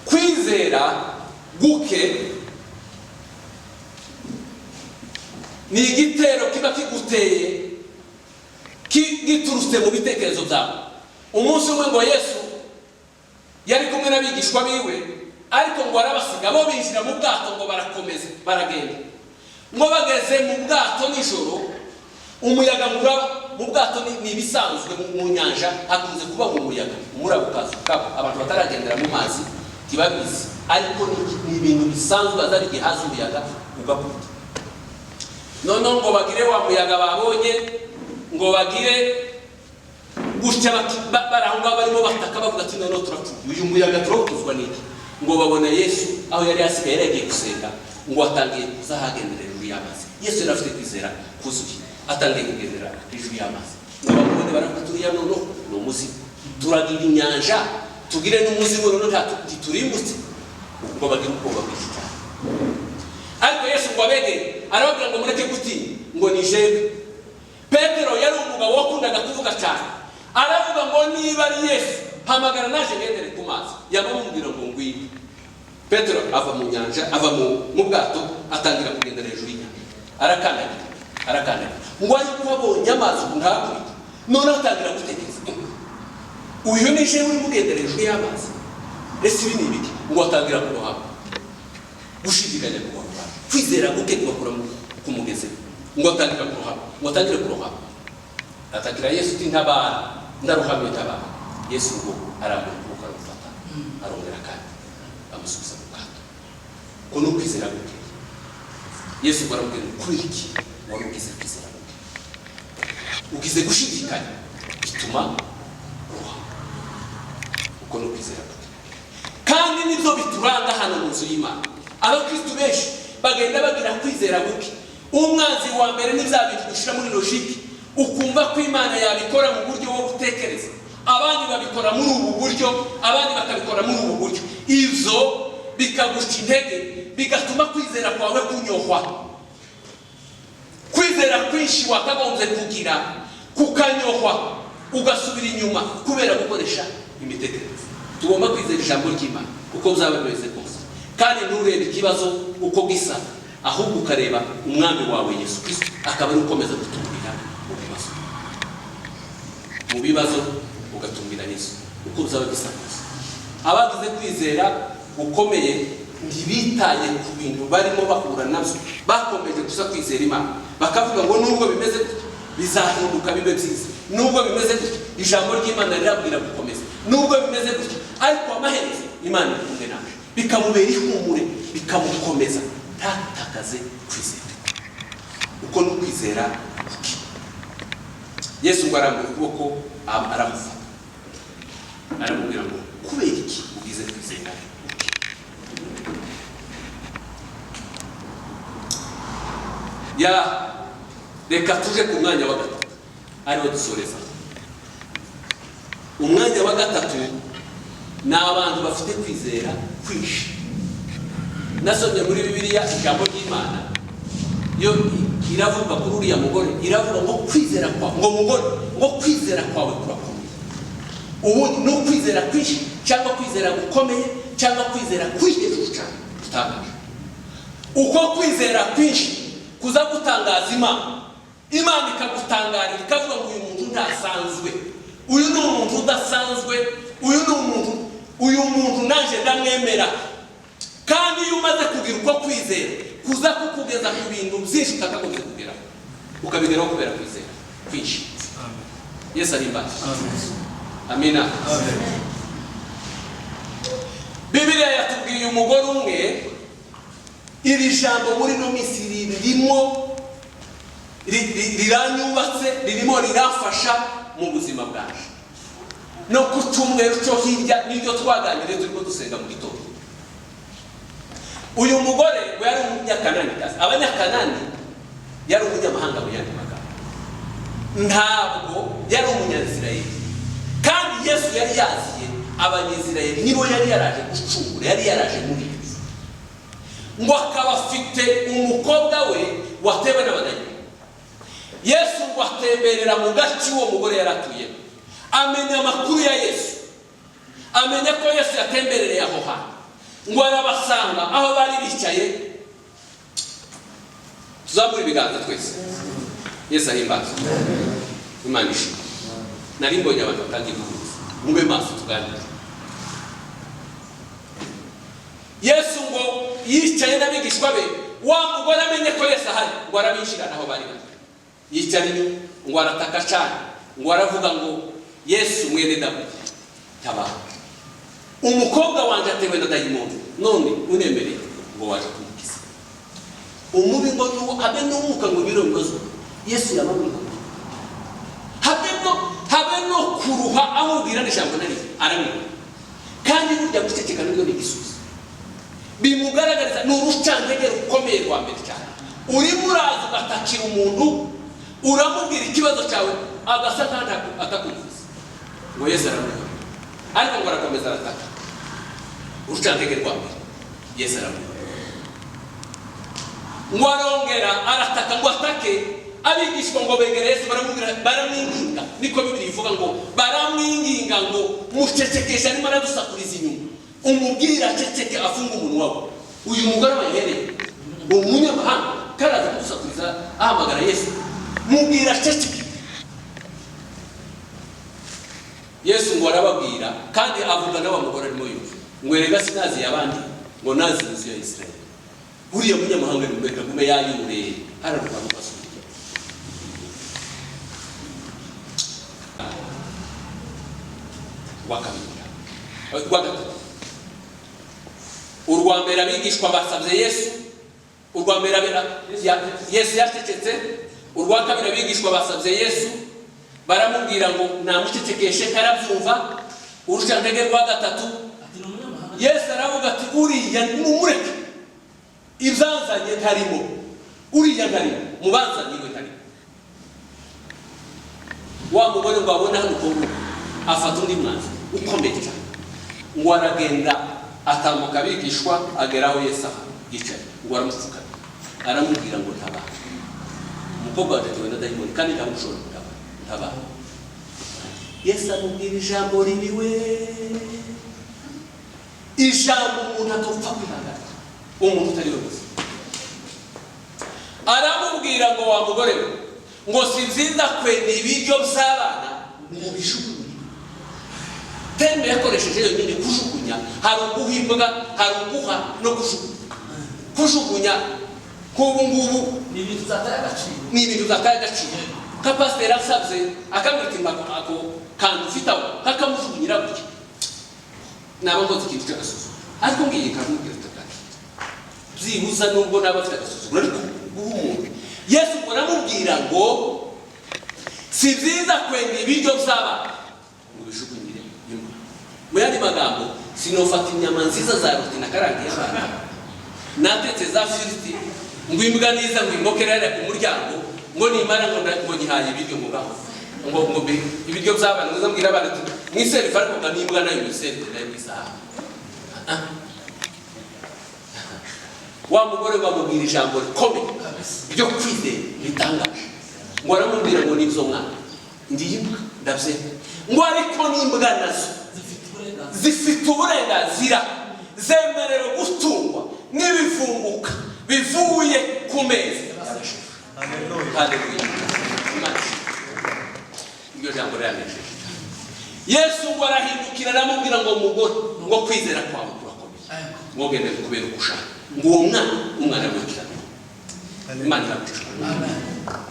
Kwizera guke ni igitero kiba kiguteye giturutse mu bitekerezo byawe. Umunsi umwe ngo Yesu yari kumwe n'abigishwa biwe, ariko ngo arabasiga, bo binjira mu bwato ngo barakomeza baragenda. Ngo bageze mu bwato nijoro, umuyaga muraba mu bwato. Ni ibisanzwe mu nyanja hakunze kuba umuyaga, umuraba ukaza ukaba. Abantu bataragendera mu mazi ntibabizi, ariko ni ibintu bisanzwe, azari igihe haza umuyaga ugakubita. Noneho ngo bagire wa muyaga babonye, ngo bagire gutya bari aho ngaho barimo bataka bavuga ati noneho turapfuye, uyu muyaga turawutuzwa n'iki? Ngo babona Yesu aho yari asigaye, yari yagiye gusenga, ngo atangiye kuza ahagendera hejuru y'amazi. Yesu yari afite kwizera kuzuye, atangiye kugendera hejuru y'amazi. Ngo bamubone baravuga turiya noneho ni umuzimu, turagira inyanja tugire n'umuzimu, noneho ntiturimbutse. Ngo bagire ubwoba bwinshi cyane. Ariko Yesu ngo abegere arababwira ngo mureke gutinya, ngo ni jewe. Petero yari umugabo wakundaga kuvuga cyane, aravuga ngo niba ari Yesu hamagara naje ngendere ku mazi. Yamamubwira ngo ngwino. Petero ava mu nyanja, ava mu bwato, atangira kugendera hejuru y'inyanja, arakandagira, arakandagira. Ngo ariko abonye amazi ukuntu hakurya, none atangira gutekereza, uyu ni jewe urimo ugendera hejuru y'amazi, ese ibi ni ibiki? Ngo atangira kurohama. Gushidikanya kubakura, kwizera guke kubakura ku mugezi. Ngo atangira kurohama, ngo atangire kurohama, atakira Yesu uti ntabara, ndarohamye, ntabara. Yesu ngo arambura ukuboko aramufata, arongera kandi amusubiza mu bwato. Ko ni ukwizera guke. Yesu ngo aramubwira ngo kubera iki wari ugize kwizera guke, ugize gushidikanya bituma rohama. Uko ni ukwizera guke, kandi nibyo bituranga hano mu nzu y'Imana. Abakristu benshi bagenda bagira kwizera guke. Umwanzi wa mbere ni bya bintu dushyira muri logique, ukumva ko Imana yabikora mu buryo bwo gutekereza, abandi babikora muri ubu buryo, abandi bakabikora muri ubu buryo. Ibyo bikaguca intege, bigatuma kwizera kwawe kunyohwa. Kwizera kwinshi wakagombye kugira kukanyohwa, ugasubira inyuma kubera gukoresha imitekerereze. Tugomba kwizera ijambo ry'Imana uko byaba bimeze kose, kandi nturebe ikibazo uko gisa, ahubwo ukareba umwami wawe Yesu Kristo, akaba ari ukomeza gutumbira mu bibazo, mu bibazo ugatumbira Yesu uko byaba bisa kose. Abagize kwizera gukomeye ntibitaye ku bintu barimo bahura nabyo, bakomeje gusa kwizera Imana, bakavuga ngo nubwo bimeze gutya bizahinduka bibe byiza, nubwo bimeze gutya ijambo ry'Imana rirabwira gukomeza, nubwo bimeze gutya ariko amaherezo Imana iri kumwe nawe. Bikamubera ihumure, bikamukomeza, ntatakaze kwizera. Uko ni ukwizera guke. Yesu ngo arambura ukuboko aramufata, aramubwira ngo kubera iki ugize kwizera Ya, reka tuje ku mwanya wa gatatu ariwo dusoreza. Umwanya wa gatatu ni abantu bafite kwizera kwinshi. Nasomye muri Bibiliya ijambo ry'Imana, yo iravuga kuri uriya mugore, iravuga ngo kwizera kwawe, ngo mugore, ngo kwizera kwawe kurakomeye. Ubundi ni ukwizera kwinshi cyangwa kwizera gukomeye cyangwa kwizera kuri hejuru cyane gutangaje. Uko kwizera kwinshi kuza gutangaza Imana, Imana ikagutangarira, ikavuga ngo uyu muntu ntasanzwe, uyu ni umuntu udasanzwe, uyu ni umuntu, uyu muntu nanjye ndamwemera. Kandi iyo umaze kugira uko kwizera kuza kukugeza ku bintu byinshi utakagombye kugeraho, ukabigeraho kubera kwizera kwinshi. Yesu ahimbaze. Amina. Bibiliya yatubwiye umugore umwe. Iri jambo muri ino minsi ririmo riranyubatse, ririmo rirafasha mu buzima bwacu. No ku cyumweru cyo hirya niryo twaganiriye turimo dusenga mu gitondo. Uyu mugore ngo yari Umunyakananikazi. Abanyakanani yari umunyamahanga, mu yandi magambo ntabwo yari Umunyazirayeli. Kandi Yesu yari yaziye Abanyizirayeli, nibo yari yaraje gucungura, yari yaraje muri ibi. Ngo akaba afite umukobwa we watewe n'abadayimoni. Yesu ngo atemberera mu gace uwo mugore yari atuyemo, amenya amakuru ya Yesu, amenya ko Yesu yatemberereye aho hantu, ngo arabasanga aho bari bicaye. Tuzamure ibiganza twese. Yesu ahimbaze. Imana ishimwe. Nari mbonye abantu batangiye guhuza, mube maso tuganire. Yesu ngo yicaye n'abigishwa be. Wa mugore amenye ko Yesu ahari, ngo arabinjirana aho bari bari, yicara inyuma, ngo arataka cyane, ngo aravuga ngo: "Yesu mwene Dawidi, tabara, umukobwa wanjye atewe na dayimoni, none unemereye ngo waje kumukiza." Umubi ngo nuwo habe n'umwuka ngo biro bibazo Yesu yabamwihoreye, habe no habe no kuruha amubwira n'ijambo na rimwe, aramwihorera. Kandi burya guceceka nibyo ni igisubizo bimugaragariza, ni urucantege rukomeye rwa mbere cyane. Urimo uraza ugatakira umuntu, uramubwira ikibazo cyawe, agasa nkaho atakumvise. Ngo Yesu aramwihorera, ariko ngo arakomeza arataka. Urucantege rwa mbere, Yesu aramwihorera. Ngo arongera arataka, ngo atake. Abigishwa ngo begere Yesu, baramubwira, baramwinginga, niko Bibiri ivuga, ngo baramwinginga ngo mucecekeshe, arimo aradusakuriza inyuma, umubwira aceceke, afunge umunwa we. Uyu mugore wayihereye umunyamahanga karaza kudusakuriza ahamagara Yesu, mubwira aceceke. Yesu ngo arababwira, kandi avuga n'awa mugore arimo yumva, ngo erega sinaziye abandi, ngo nazi inzu ya Isirayeli. Uriya munyamahanga nimureka gume yayure hararuka mukasubira. Rwa kabiri, rwa gatatu. Urwa mbere abigishwa basabye Yesu, urwa mbere Yesu yacecetse. Urwa kabiri abigishwa basabye Yesu, baramubwira ngo namucecekeshe karabyumva. Urucantege rwa gatatu, Yesu aravuga ati uriya mumureke, ibyanzanye ntarimo, uriya ntarimo, mubanzanye we ntarimo. Wa mugore ngo abone hano uko afata undi mwanzuro ukomeye cyane, ngo aragenda atambuka abigishwa, agera aho Yesu aha yicaye, ngo aramupfukamira, aramubwira ngo ntabara, umukobwa wanjye atewe na dayimoni kandi ntabwo ushobora kutabara, ntabara. Yesu amubwira ijambo ririwe, ijambo umuntu atopfa kwihanganira, umuntu utari we gusa. Aramubwira ngo wa mugore we, ngo si byiza kwenda ibiryo by'abana ngo bijugunye. Terme yakoresheje yonyine kujugunya, hari uguha imbwa, hari uguha no kujugunya. Kujugunya nk'ubu ngubu ni ibintu byataye agaciro, ni ibintu byataye agaciro. Nka pasiteri asabye akamwita imbago, ako kantu ufite aho kakamujugunyira gutya, naba nkoze ikintu cy'agasuzuguro. Ariko ngiye kamubwira ati byibuza nubwo naba afite agasuzuguro, ariko guha umuntu. Yesu ngo aramubwira ngo si byiza kwenda ibiryo by'abana ngo bijugunyire imbwa. Mu yandi magambo, sinofata inyama nziza za roti nakarangiye abana, natetse za firiti. Ngo imbwa niza ngo ingokere hariya ku muryango, ngo nimara ngo nyihaye ibiryo, ngo ngaho ngo ibiryo by'abana, ngo mbwira abana ati mwiserive, ariko ngo n'imbwa nayo mwiserive nayo ku isaha. Wa mugore bamubwira ijambo rikomeye ryo kwizera ritangaje. Ngo aramubwira ngo nibyo mwana, ndi imbwa ndabyemera, ngo ariko n'imbwa nazo zifite uburenganzira, zemerewe gutungwa n'ibivunguka bivuye ku meza. Haleluya! Imana ishimwe. Iryo jambo riranejeje. Yesu ngo arahindukira aramubwira ngo mugore, ngo kwizera kwawe kurakomeye, ngo gende kubera uko ushaka. Ngo uwo mwana, umwana w'ikiraro. Imana iraguca.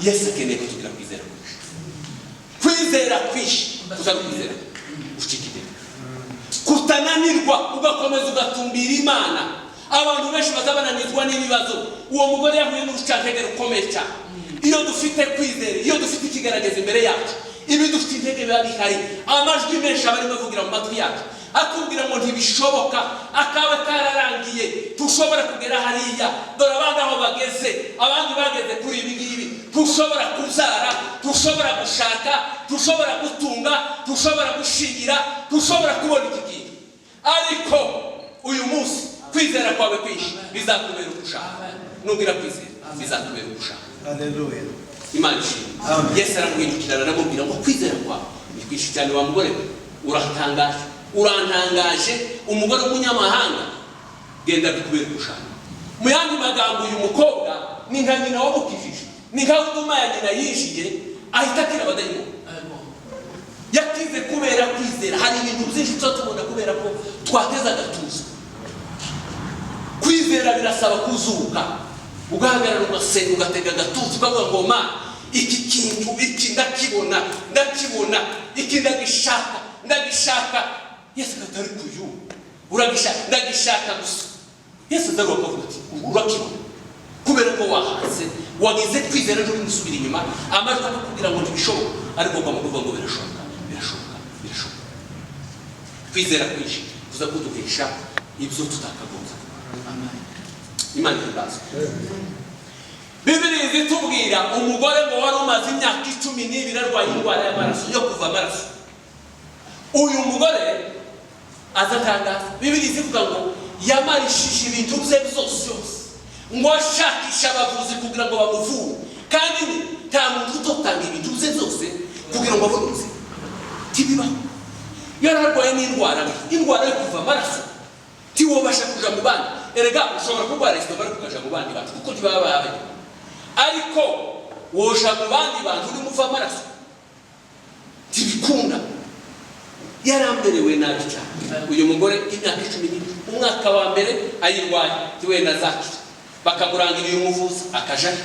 Yesu akeneye kutugira kwizera kwinshi, kwizera kwinshi kutari kwizera gucika intege, kutananirwa, ugakomeza ugatumbira Imana. Abantu benshi bazabananizwa n'ibibazo. Uwo mugore yahuye n'urucantege rukomeye cyane. Iyo dufite kwizera, iyo dufite ikigaragaza imbere yacu, ibidufite intege biba bihari. Amajwi menshi aba arimo avugira mu matwi yacu, akubwira ngo ntibishoboka, akaba kararangiye, tushobora kugera hariya, dore abandi aho bageze, abandi bageze kuri ibi ngibi, tushobora kubyara, tushobora gushaka, tushobora gutunga, tushobora gushingira, tushobora kubona iki kintu. Ariko uyu munsi kwizera kwawe kwinshi bizakubera uko ushaka. Nubwira kwizera bizakubera uko ushaka. Haleluya. Imana ishimwe. Yesu aramuhindukirana aramubwira ngo kwizera kwawe ni kwinshi cyane, wa mugore we, uratangaje, urantangaje, umugore w'umunyamahanga, genda bikubera uko ushaka. Mu yandi magambo, uyu mukobwa ni nka nyina wamukijije, ni nka huduma ya nyina yinjiye ahita akira abadayimoni. Yakize kubera kwizera. Hari ibintu byinshi tuba tubona kubera ko twateze agatuza. Kwizera birasaba kuzuka, ugahagarara, ugasenga, ugatega agatuza, ukavuga ngo ma iki kintu iki ndakibona, ndakibona, iki ndagishaka, ndagishaka. Yesu akatari kuyu uragishaka, ndagishaka gusa. Yesu azaruka akavuga ati urakibona kubera ko wahanze, wagize kwizera, nturi gusubira inyuma. Amajwi akakubwira ngo ntibishoboka, ariko ukamuvuga ngo birashoboka, birashoboka, birashoboka. Kwizera kwinshi kuza kuduhesha ibyo tutakagombye. Imana ihimbazwe. Bibiri zitubwira umugore ngo wari umaze imyaka 12 arwaye indwara y'amaraso, yo kuva amaraso. Uyu mugore azatangaza. Bibiri zivuga ngo yamarishije ibintu bye byose ngo ashakisha abavuzi kugira ngo bamuvure, kandi nta muntu utotanga ibintu bye byose kugira ngo abone ubuzima, tibibaho. Yararwaye n'indwara mbi, indwara yo kuva amaraso, tiwobasha kuja mu bandi. Erega ushobora kurwara estomac ariko ukaja mu bandi bantu kuko ntibaba babaye, ariko woja mu bandi bantu urimo uva amaraso, ntibikunda. Yaramberewe nabi cyane uyu mugore imyaka 12. Umwaka wa mbere ayirwaye, tiwenda azakira, bakamurangira uyu muvuzi akajayo.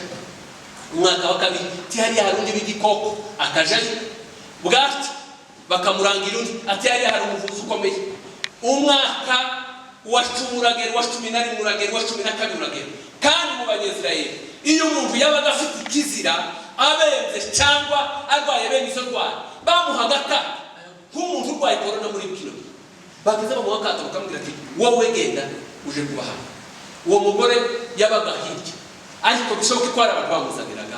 Umwaka wa kabiri, ti hariya hari undi w'igikoko, akajayo. Bwacyo bakamurangira undi, ati hariya hari umuvuzi ukomeye. Umwaka wa 10 uragera, uwa 11 uragera, uwa 12 uragera. Kandi mu Banyisirayeli, iyo umuntu yabaga afite ikizira, abenze cyangwa arwaye bene izo ndwara, bamuhaga akato nk'umuntu urwaye korona muri kino gihe. Bageze bamuha akato, bakamubwira ati wowe genda uje kuba hano. Uwo mugore yabaga hirya, ariko bishoboke ko hari abantu bamuzaniraga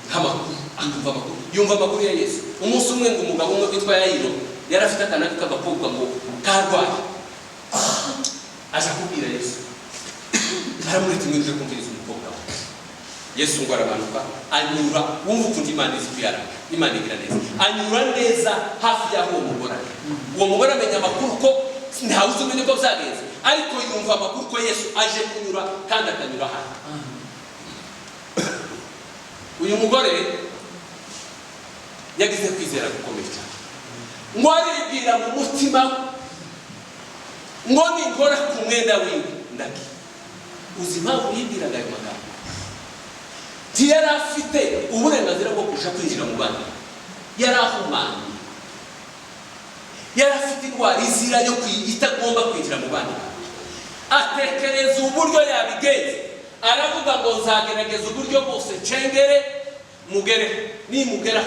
nk'amakuru, akumva amakuru, yumva amakuru ya Yesu. Umunsi umwe ngo umugabo umwe witwa Yayiro yari afite akana ke k'agakobwa ngo karwaye, aje kubwira Yesu, aramureta ngo uje kumviriza umukobwa we. Yesu ngo aramanuka anyura, wumva ukuntu Imana izi kuyaranga, Imana igira neza, anyura neza hafi y'aho uwo mugore ari. Uwo mugore amenya amakuru ko ntawe uzi umenya uko byagenze, ariko yumva amakuru ko Yesu aje kunyura kandi akanyura hano. Uyu mugore yagize kwizera gukomeye cyane, ngo aribwira mu mutima we ngo ninkora ku mwenda wiwe ndakira. Uzi impamvu yibwiraga ayo magambo? Ntiyari afite uburenganzira bwo kuja kwinjira mu bandi, yari ahumanye, yari afite indwara izira yo itagomba kwinjira mu bandi. Atekereza uburyo yabigenza, aravuga ngo nzagerageza uburyo bwose ncengere mugere, nimugera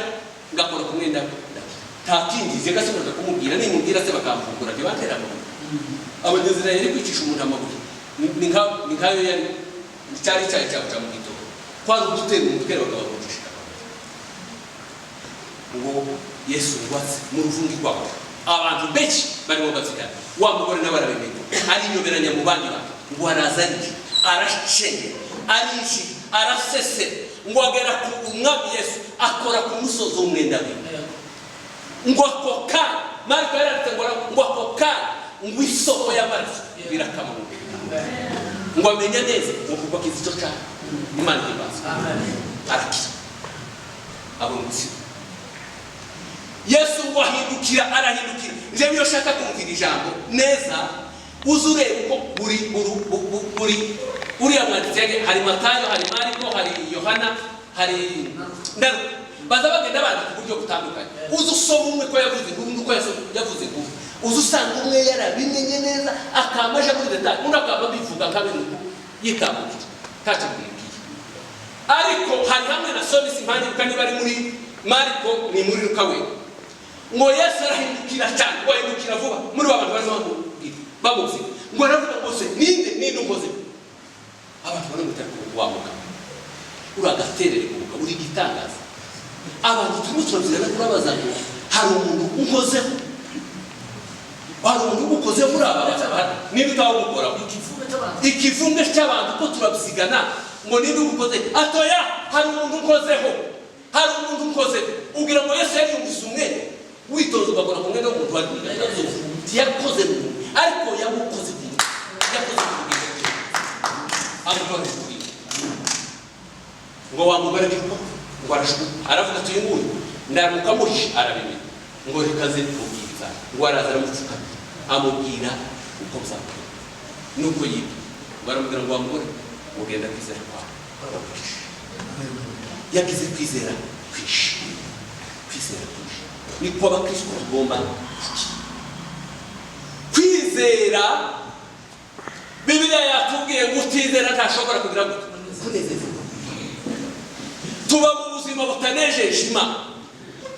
ngakora ku mwenda we ndakira. Nta kindi gase ndaja kumubwira, nimubwira se bakamvungura ntibantera amabuye. Abanyazira yari kwicisha umuntu amabuye ni nkayo yari Cyari icyayi cyabo cya mu gitondo, kwari ugutera umutwe bakabahungisha. Ngo Yesu ngubatse mu ruvungi rwabo, abantu benshi barimo babyigana, wa mugore nawe arabimenya, arinyoberanya mu bandi bantu. Ngo araza arije, aracengera, arinjira, arasesera, ngo agera ku Mwami Yesu, akora ku musozo w'umwenda we. Ngo ako kanya, Mariko yaranditse ngo ako kanya ngo isoko y'amaraso birakama mu mubiri, ngo amenya neza ngo kuko akize icyo cyane. Imana ihimbaza, arakira, abona ubuzima. Yesu ngo ahindukira, arahindukira. Njyewe iyo ushaka kumvira ijambo neza, uze ureba uko buri buri uriya mwanditsi yage. Hari Matayo, hari Mariko, hari Yohana, hari na Luka. Baza bagenda bandika uburyo butandukanye. Uze usoma umwe ko yavuze inkuru, undi uko yavuze inkuru. Uze usanga umwe yarabimenye neza, akaba aje muri détail, undi akaba abivuga nka bino yitambukira, ntacyo bimubwiye. Ariko hari hamwe na somisi impande, niba ari muri Mariko, ni muri Luka we, ngo Yesu arahindukira cyane, ngo ahindukira vuba muri ba bantu barimo bamubwira, bamuzi. Ngo aravuga ngo: "Se ninde unkoze?" Abantu baramutera ko: "Wa mugabo, uri agaterere ku mugabo, uri igitangaza. Abantu turimo turabyina kurabaza ngo hari umuntu unkozeho, hari umuntu ugukozeho muri aba bantu? Niba utawugukoraho, ikivunge cy'abantu ko turabyigana, ngo ninde ugukoze?" Atoya, hari umuntu unkozeho, hari umuntu unkozeho. Ubwira ngo Yesu yari yumvise umwenda, witonze ugakora ku mwenda w'umuntu, wari ntiyakoze mu muntu, ariko yamukoze ku muntu, yakoze ku bugingo bwe, amukora ku bugingo. Ngo wa mugore ariko ngo arashuka, aravuga ati: "Uyu nguyu ndamuka muhishe arabimenya." Ngo reka aze mubwiriza. Ngo araza, aramupfukamira, amubwira uko bizakora nuko yibwe. Ngo aramubwira ngo: "Wa mugore, ugenda, kwizera kwawe." Yagize kwizera kwinshi, kwizera kwinshi. Niko abakristo tugomba kugira kwizera. Bibiliya yatubwiye ngo utizera ntashobora kugira ngo kunezeza. Tuba mu buzima butanejeje Imana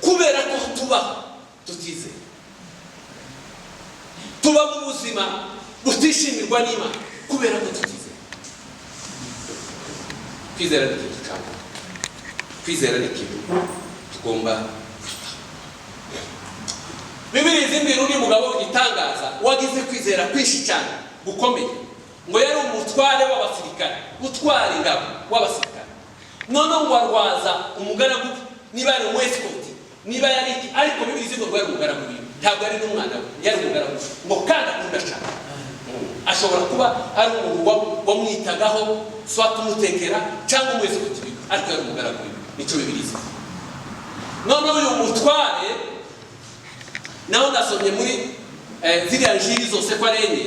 kubera ko tubaho tutizera. Tuba mu buzima butishimirwa n'Imana kubera ko tutizera. Kwizera ni ikintu cyangwa kwizera ni ikintu tugomba kwitaho. Bibiri zimbwira undi mugabo w'igitangaza wagize kwizera kwinshi cyane gukomeye. Ngo yari umutware w'abasirikare, utwara ingabo w'abasirikare. Noneho ngo arwaza umugaragu we, niba yari umwesikoti, niba yari iki, ariko Bibiri zivuga ngo yari umugaragu wiwe, ntabwo ari n'umwana we, yari umugaragu we. Ngo kandi akunda cyane, ashobora kuba ari umuntu wamwitagaho, soit umutekera cyangwa umwesikoti wiwe, ariko yari umugaragu wiwe, nicyo Bibiri zivuga. Noneho uyu mutware naho nasomye muri ziriya njiri zose ko ari enye,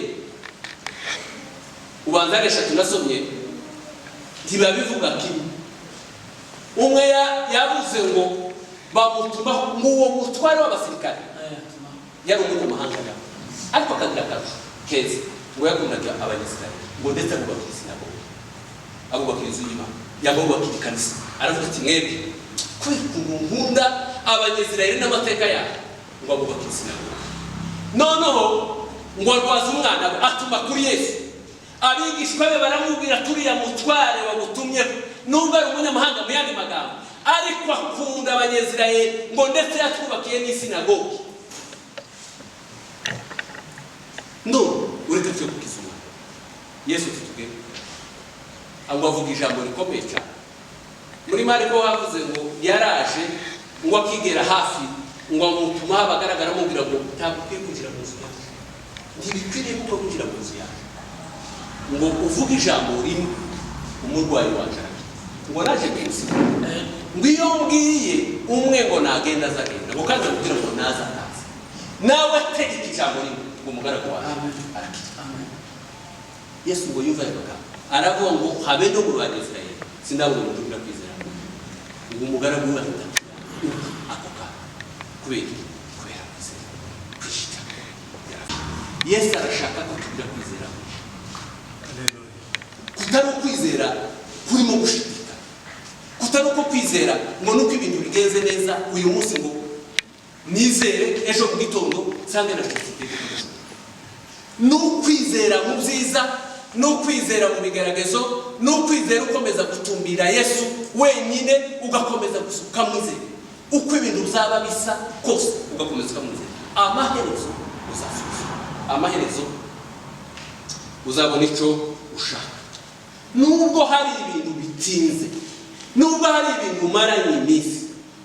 ubanza ari eshatu nasomye, ntibabivuga kimwe. Umwe yavuze ngo bamutumaho, ngo uwo mutware w'abasirikare yari umunyamahanga, ariko akagira akarusho keza, ngo yakundaga Abanyisirayeli, ngo ndetse abubakira isinagogi, abubakira inzu y'Imana, yabubakira ikanisa. Aravuga ati: "Mwebwe, kubera ukuntu nkunda Abanyisirayeli n'amateka yabo." Ngo abubakira isinagogi. Noneho ngo arwaze umwana we, atuma kuri Yesu. Abigishwa be baramubwira: "Turiya mutware wagutumyeho, nubwo ari umunyamahanga, mu yandi magambo, ariko akunda Abanyisirayeli, ngo ndetse yatwubakiye n'isinagogi. None ureke twe gukiza umwana." Yesu tutubwire ngo avuga ijambo rikomeye cyane. Muri Mariko bavuze ngo yaraje, ngo akigera hafi, ngo amutumaho abagaragara, amubwira ngo: "Ntabwo ukwiye kwinjira mu nzu yawe, ntibikwiriye kuko kwinjira mu nzu yawe, ngo uvuge ijambo rimwe, umurwayi waje arakira." Ngo naje kumusiga, ngo iyo mbwiye umwe ngo nagenda azagenda, ngo kandi amubwira ngo naza akaza, nawe tegeka ijambo rimwe, ngo umugaragu wawe arakira. Yesu ngo yumve ayo magambo, aravuga ngo: "Habe no mu Banyisirayeli sindabona umuntu ugira kwizera." Ngo umugaragu we ahita akira ako kanya. Kubera iki? Kubera kwizera kwinshi cyane. Yesu arashaka ko tugira kwizera kwinshi, kutari ukwizera kurimo gushidikanya, kutari uko kwizera ngo nuko ibintu bigenze neza uyu munsi ngo nizere, ejo mu gitondo nsange nacitse intege. Ni ukwizera mu byiza. N'ukwizera mu bigaragazo, n'ukwizera ukomeza gutumbira Yesu wenyine, ugakomeza gusa ukamwizera uko ibintu bizaba bisa kose, ugakomeza ukamwizera, amaherezo uzasubiza, amaherezo uzabona icyo ushaka. Nubwo hari ibintu bitinze, nubwo hari ibintu umaranye iminsi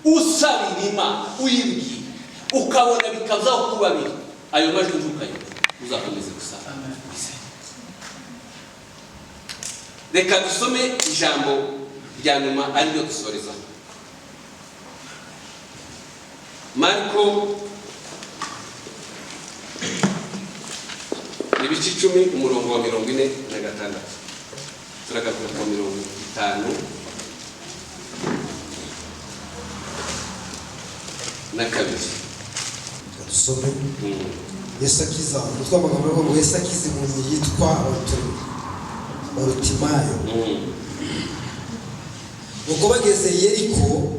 usabira Imana, uyibwira, ukabona bikazaho kuba biri, ayo majwi ntukayumve, uzakomeza gusaba wizere. Reka dusome ijambo rya nyuma ariryo dusoreza, Mariko ibice 10, umurongo wa 46, turagaruka ku 52. Dusome. Yesu akiza, umutwe w'amagambo avuga ngo Yesu akiza impumyi yitwa Barutimayo. Nuko bageze i Yeriko,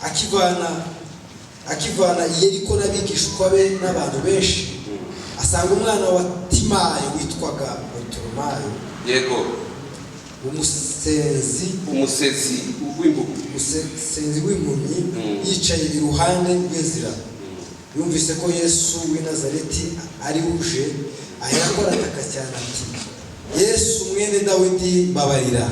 akivana i Yeriko n'abigishwa be n'abantu benshi, asanga umwana wa Timayo witwaga Barutimayo, Yego. Umusenzi, Umusezi w'impumyi. Umusenzi w'impumyi, yicaye iruhande rw'inzira. Yumvise ko Yesu w'i Nazareti ari uje, aherako arataka cyane ati: "Yesu mwene Dawidi, mbabarira."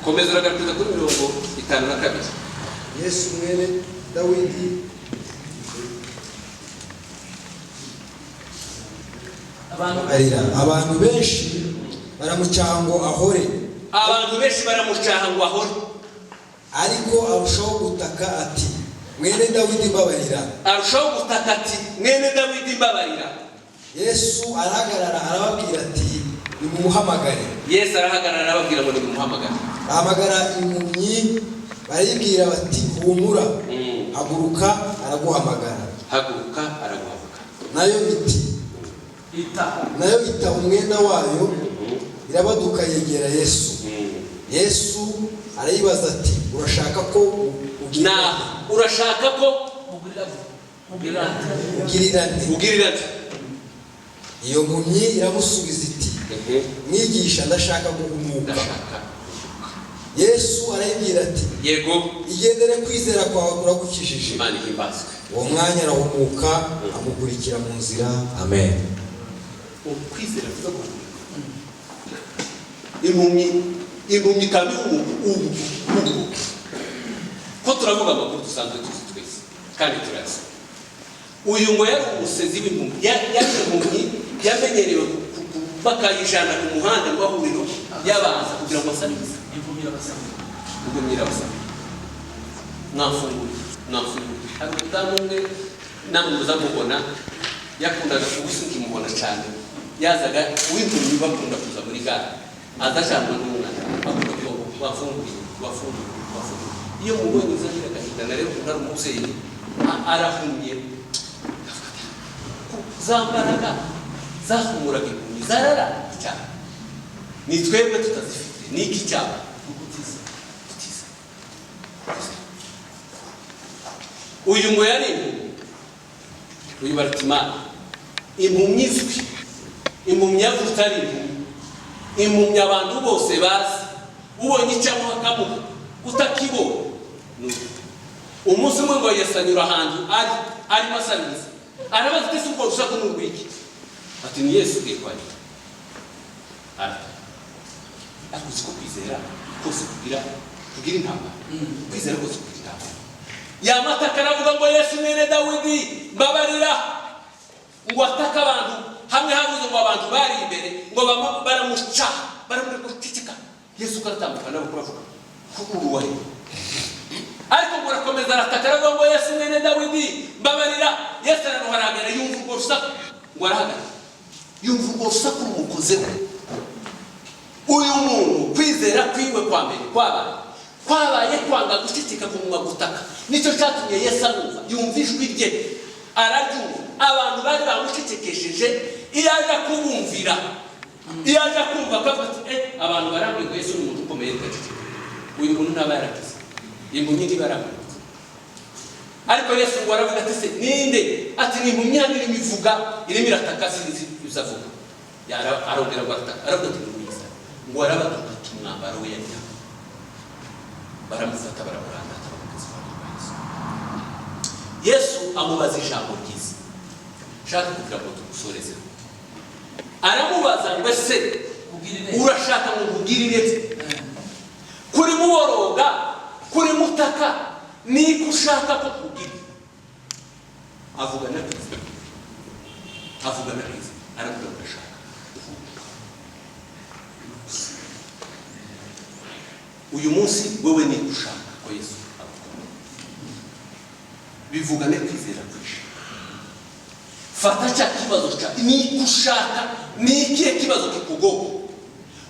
Komeza, uragaruka kuri 52. Yesu mwene Dawidi mbabarira. Abantu benshi baramucyaha ngo ahore. Abantu benshi baramucaha ngo ahore. Ariko arushaho gutaka ati: "Mwene Dawidi, mbabarira." Arushaho gutaka ati: "Mwene Dawidi, mbabarira." Yesu arahagarara, arababwira ati: "Nimumuhamagare." Yesu arahagarara, arababwira ngo nimumuhamagare. Bahamagara impumyi, barayibwira bati: "Humura, haguruka, araguhamagara." Haguruka, araguhamagara. Nayo iti nayo ita umwenda wayo, irabaduka, yegera Yesu. Yesu arayibaza ati: "Urashaka ko Na urashaka ko ugirira nte?" Ugirira nte? Iyo mpumyi iramusubiza iti: "Mwigisha, ndashaka guhumuka." Ndashaka. Yesu arayibwira ati: Yego. "Igendere, kwizera kwawe kuragukijije." Imana ihimbazwe. Uwo mwanya arahumuka, amukurikira mu nzira. Amen. Ukwizera kuza guhumuka impumyi, impumyi ikaba ihumuka ubu ubu. Ko turavuga amakuru dusanzwe tuzi twese kandi turazi, uyu ngo yari umusezi w'impumyi, yari impumyi yamenyerewe bakayijana ku muhanda w'ahuriro y'abantu kugira ngo asabirize. Impumyi irabasaba: "Mwamfunguriye, mwamfunguriye." Hari umudamu umwe namwe muzamubona, yakundaga ubu nkimubona cyane, yazaga uw'impumyi bakunda kuza muri gare, aza ajyanwa n'umwana, akunda kuvuga ngo: "Wafunguriye, wafunguriye, wafunguriye." Iyo mubonye uzanira agahinda na rero ukuntu ari umubyeyi, arahumye. Za mbaraga zahumuraga impumyi zarara cyane, ni twebwe tutazifite. Ni iki cyaba? Kutiza, kutiza. Uyu ngo yari impumyi, uyu Barutimayo, impumyi izwi, impumyi yavutse ari impumyi, impumyi abantu bose bazi, ubonye icyo amuha akamuha, utakibonye ni uko. Umunsi umwe ngo Yesu anyura ahantu ari arimo asabiriza, arabaza ati: "Ese ubwo rusaku ni urw'iki?" Ati: "Ni Yesu ugiye kwandika." Arata, ariko uzi ko kwizera kose kugira intambara, kwizera kose kugira intambara. Yamataka aravuga ngo: "Yesu mwene Dawidi, mbabarira." Ngo ataka, abantu hamwe havuze ngo abantu bari imbere ngo baramuca, baramureka guceceka. Yesu karatambuka nawe kuravuga ko uruwaye, ariko ngo arakomeza arataka, aravuga ngo: "Yesu mwene Dawidi, mbabarira." Yesu araruharagara, yumva urwo rusaku, ngo arahagarara, yumva urwo rusaku rumukozeho. Uyu muntu kwizera kwiwe kwa mbere kwabaye kwanga guceceka, kumwa gutaka. Nicyo cyatumye Yesu amwumva, yumva ijwi rye, araryumva. Abantu bari bamucecekesheje, iyo aja kubumvira, iyo aja kumva akavuga ati: "Eh, abantu barambwiye ngo Yesu ni umuntu ukomeye, reka ceceka," uyu muntu ntaba yarakize, impumyi ntiba yaramuretse. Ariko Yesu ngo aravuga ati se ninde? Ati ni impumyi irimo ivuga, irimo irataka, sinzi ibyo avuga. Arongera ngo arataka, aravuga ati ni mwiza. Ngo arabadukata umwambaro we yari yambaye, baramufata baramurandata, bamugeza iruhande rwa Yesu. Yesu amubaza ijambo ryiza nshaka kugira ngo tugusorezeho. Aramubaza ngo ese urashaka ngo nkugirire nte? Kuri muboroga, kuri mutaka, niko ushaka ko kugira? Avuga na kwizera, avuga na kwizera, aravuga ngo ndashaka. Uyu munsi wewe niko ushaka ko Yesu agukunda, bivugane kwizera kwinshi. Fata cya kibazo cya niko ushaka, ni ikihe kibazo kikugoye?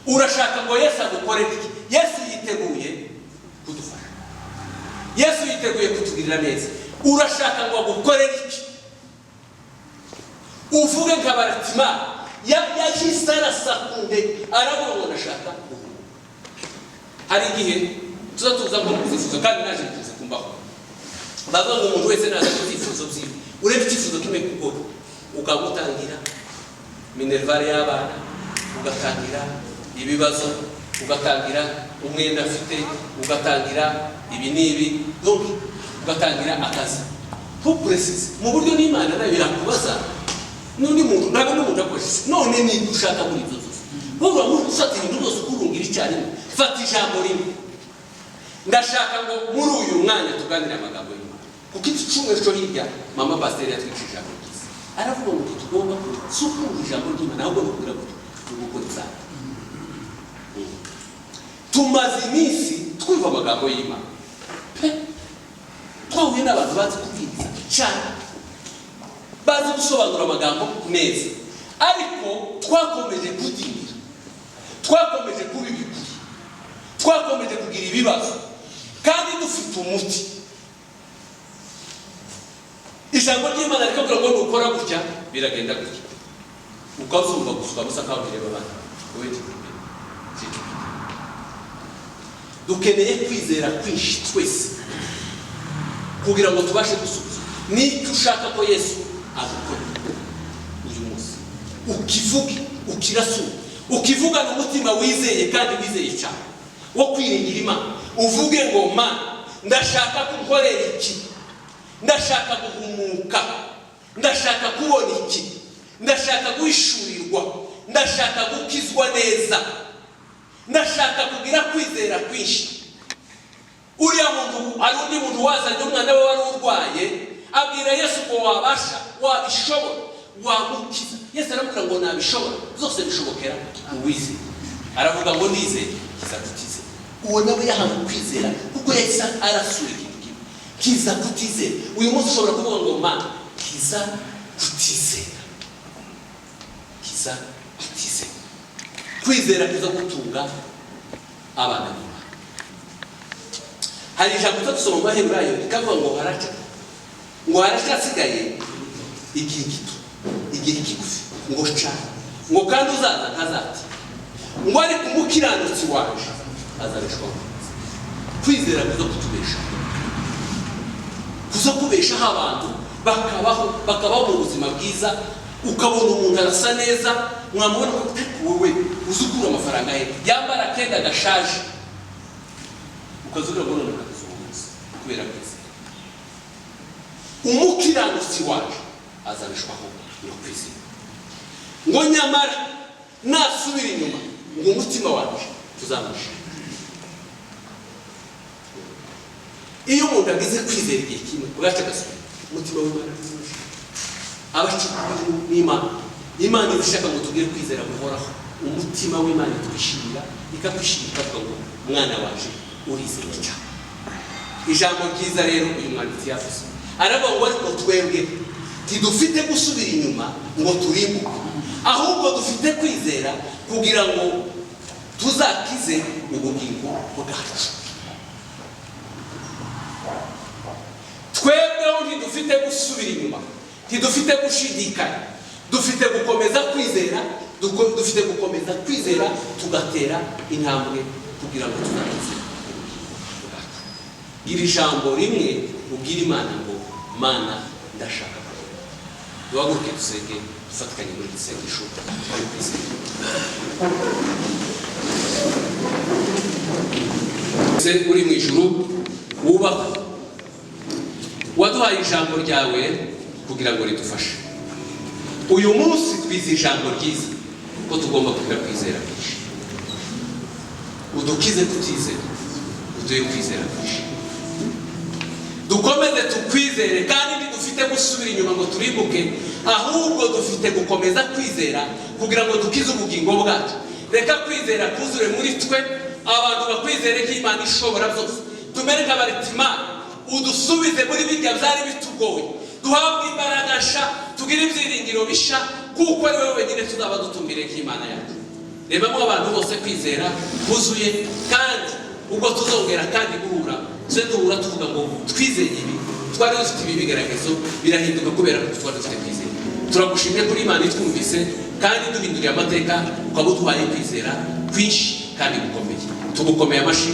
Urashaka ngo Yesu agukorere iki? Yesu yiteguye kudufasha, Yesu yiteguye kutugirira neza. Urashaka ngo agukorere iki? Uvuge nka Baratima yahise arasa ku ntege, aravuga ngo ndashaka guhumuka. Hari igihe tuza tuza nko mu byifuzo, kandi naje bikunze kumbaho, bavuga ngo umuntu wese naza ku byifuzo byiwe, urebe icyifuzo kimwe kugora, ukagutangira minervare y'abana, ugatangira ibibazo, ugatangira umwenda afite, ugatangira ibi n'ibi, donc ugatangira akazi. Ntukuresize mu buryo n'Imana nayo yakubaza n'undi muntu, ntabwo n'umuntu akoresha. None niba ushaka muri ibyo byose, wowe ufata ibintu byose ukurungira icyarimwe, fata ijambo rimwe. Ndashaka ngo muri uyu mwanya tuganire amagambo y'Imana, kuko iki cyumweru cyo hirya mama pasiteri yatwicishije ijambo ryiza, aravuga ngo tugomba gusukura ijambo ry'Imana, ahubwo ni ukugira ngo tugukore cyane. Tumaze iminsi twumva amagambo y'Imana pe, twahuye n'abantu bazi kubwiriza cyane, bazi gusobanura amagambo neza, ariko twakomeje kudindira, twakomeje kuba ibikuri, twakomeje kugira ibibazo, kandi dufite umuti. Ijambo ry'Imana rikabwira ngo nukora gutya biragenda gutya, ukazumva gusa ukabusa nkaho bireba abana. Dukeneye kwizera kwinshi twese kugira ngo tubashe gusubiza n'icyo ushaka ko Yesu agukorera uyu munsi. Ukivuge, ukirasure, ukivugana umutima wizeye kandi wizeye cyane wo kwiringira Imana. Uvuge ngo Mana, ndashaka kugukorera iki, ndashaka guhumuka, ndashaka kubona iki, ndashaka guhishurirwa, ndashaka gukizwa neza, ndashaka kugira kwizera kwinshi. Uriya muntu, hari undi muntu wazanye umwana we wari urwaye, abwira Yesu ngo wabasha, wabishobora, wamukiza. Yesu aramubwira ngo nabishobora, zose bishobokera uwizeye. Aravuga ngo ndizeye, kiza kutizera. Uwo nawe yahawe kwizera kuko yahise arasura ikintu kimwe, kiza kutizera. Uyu munsi ushobora kuvuga ngo Mana, kiza kutizera, kiza kutizera. Kwizera kuza gutunga abana b'Imana. Hari ijambo tutasoma mu Baheburayo rikavuga ngo haraca, ngo haracyasigaye igihe gito, igihe kigufi, ngo ca, ngo kandi uzaza ntazati, ngo ariko umukiranutsi waje azabeshwaho. Kwizera kuza kutubesha, kuza kubeshaho abantu bakabaho, bakabaho mu buzima bwiza. Ukabona umuntu arasa neza, mwamubona ko wowe uzi ukura amafaranga ye, yambara akenda gashaje, ukazubira ngo none kakuzuhuza kubera kwizera. Umukiranutsi waje azabeshwaho no kwizera. Ngo nyamara nasubira inyuma, ngo umutima waje tuzamushima. Iyo umuntu agize kwizera igihe kimwe ugaca agasubira, umutima w'Imana tuzamushima. Abacukura n'Imana, Imana ishaka ngo tugire kwizera guhoraho. Umutima w'Imana twishimira, ikakwishimira, ikavuga ngo mwana waje urizeye cyane. Ijambo ryiza rero uyu mwanditsi yavuze, aravuga ngo ariko twebwe ntidufite gusubira inyuma ngo turimbuke, ahubwo dufite kwizera kugira ngo tuzakize ubugingo bwacu. Twebweho ntidufite gusubira inyuma, ntidufite gushidikanya, dufite gukomeza kwizera, dufite gukomeza kwizera tugatera intambwe kugira ngo tuzakize ubugingo bwacu. Iri jambo rimwe ubwira Imana ngo Mana, ndashaka kubona. Duhaguruke dusenge, dufatikanye muri iri sengesho ryo kwizera. Se uri mu ijuru, wubahwe, waduhaye ijambo ryawe kugira ngo ridufashe. Uyu munsi twize ijambo ryiza ko tugomba kugira kwizera kwinshi. Udukize kutizera, uduhe kwizera kwinshi, dukomeze tukwizere, kandi ntidufite gusubira inyuma ngo turimbuke, ahubwo dufite gukomeza kwizera kugira ngo dukize ubugingo bwacu. Reka kwizera kuzure muri twe, abantu bakwizere nk'Imana ishobora byose, tumere nka Baritimari. Udusubize muri birya byari bitugoye, duhabwe imbaraga nsha, tugire ibyiringiro bisha, kuko ari wowe wenyine tuzaba dutumbiriye nk'Imana yacu. Rebamo abantu bose kwizera kuzuye, kandi ubwo tuzongera kandi guhura, tuze duhura tuvuga ngo twizeye ibi, twari dufite ibi bigaragazo birahinduka kubera ko twari dufite kwizera. Turagushimye kuri Imana itwumvise kandi duhinduriye amateka, ukaba uduhaye kwizera kwinshi kandi gukomeye. Tugukomeye amashyi.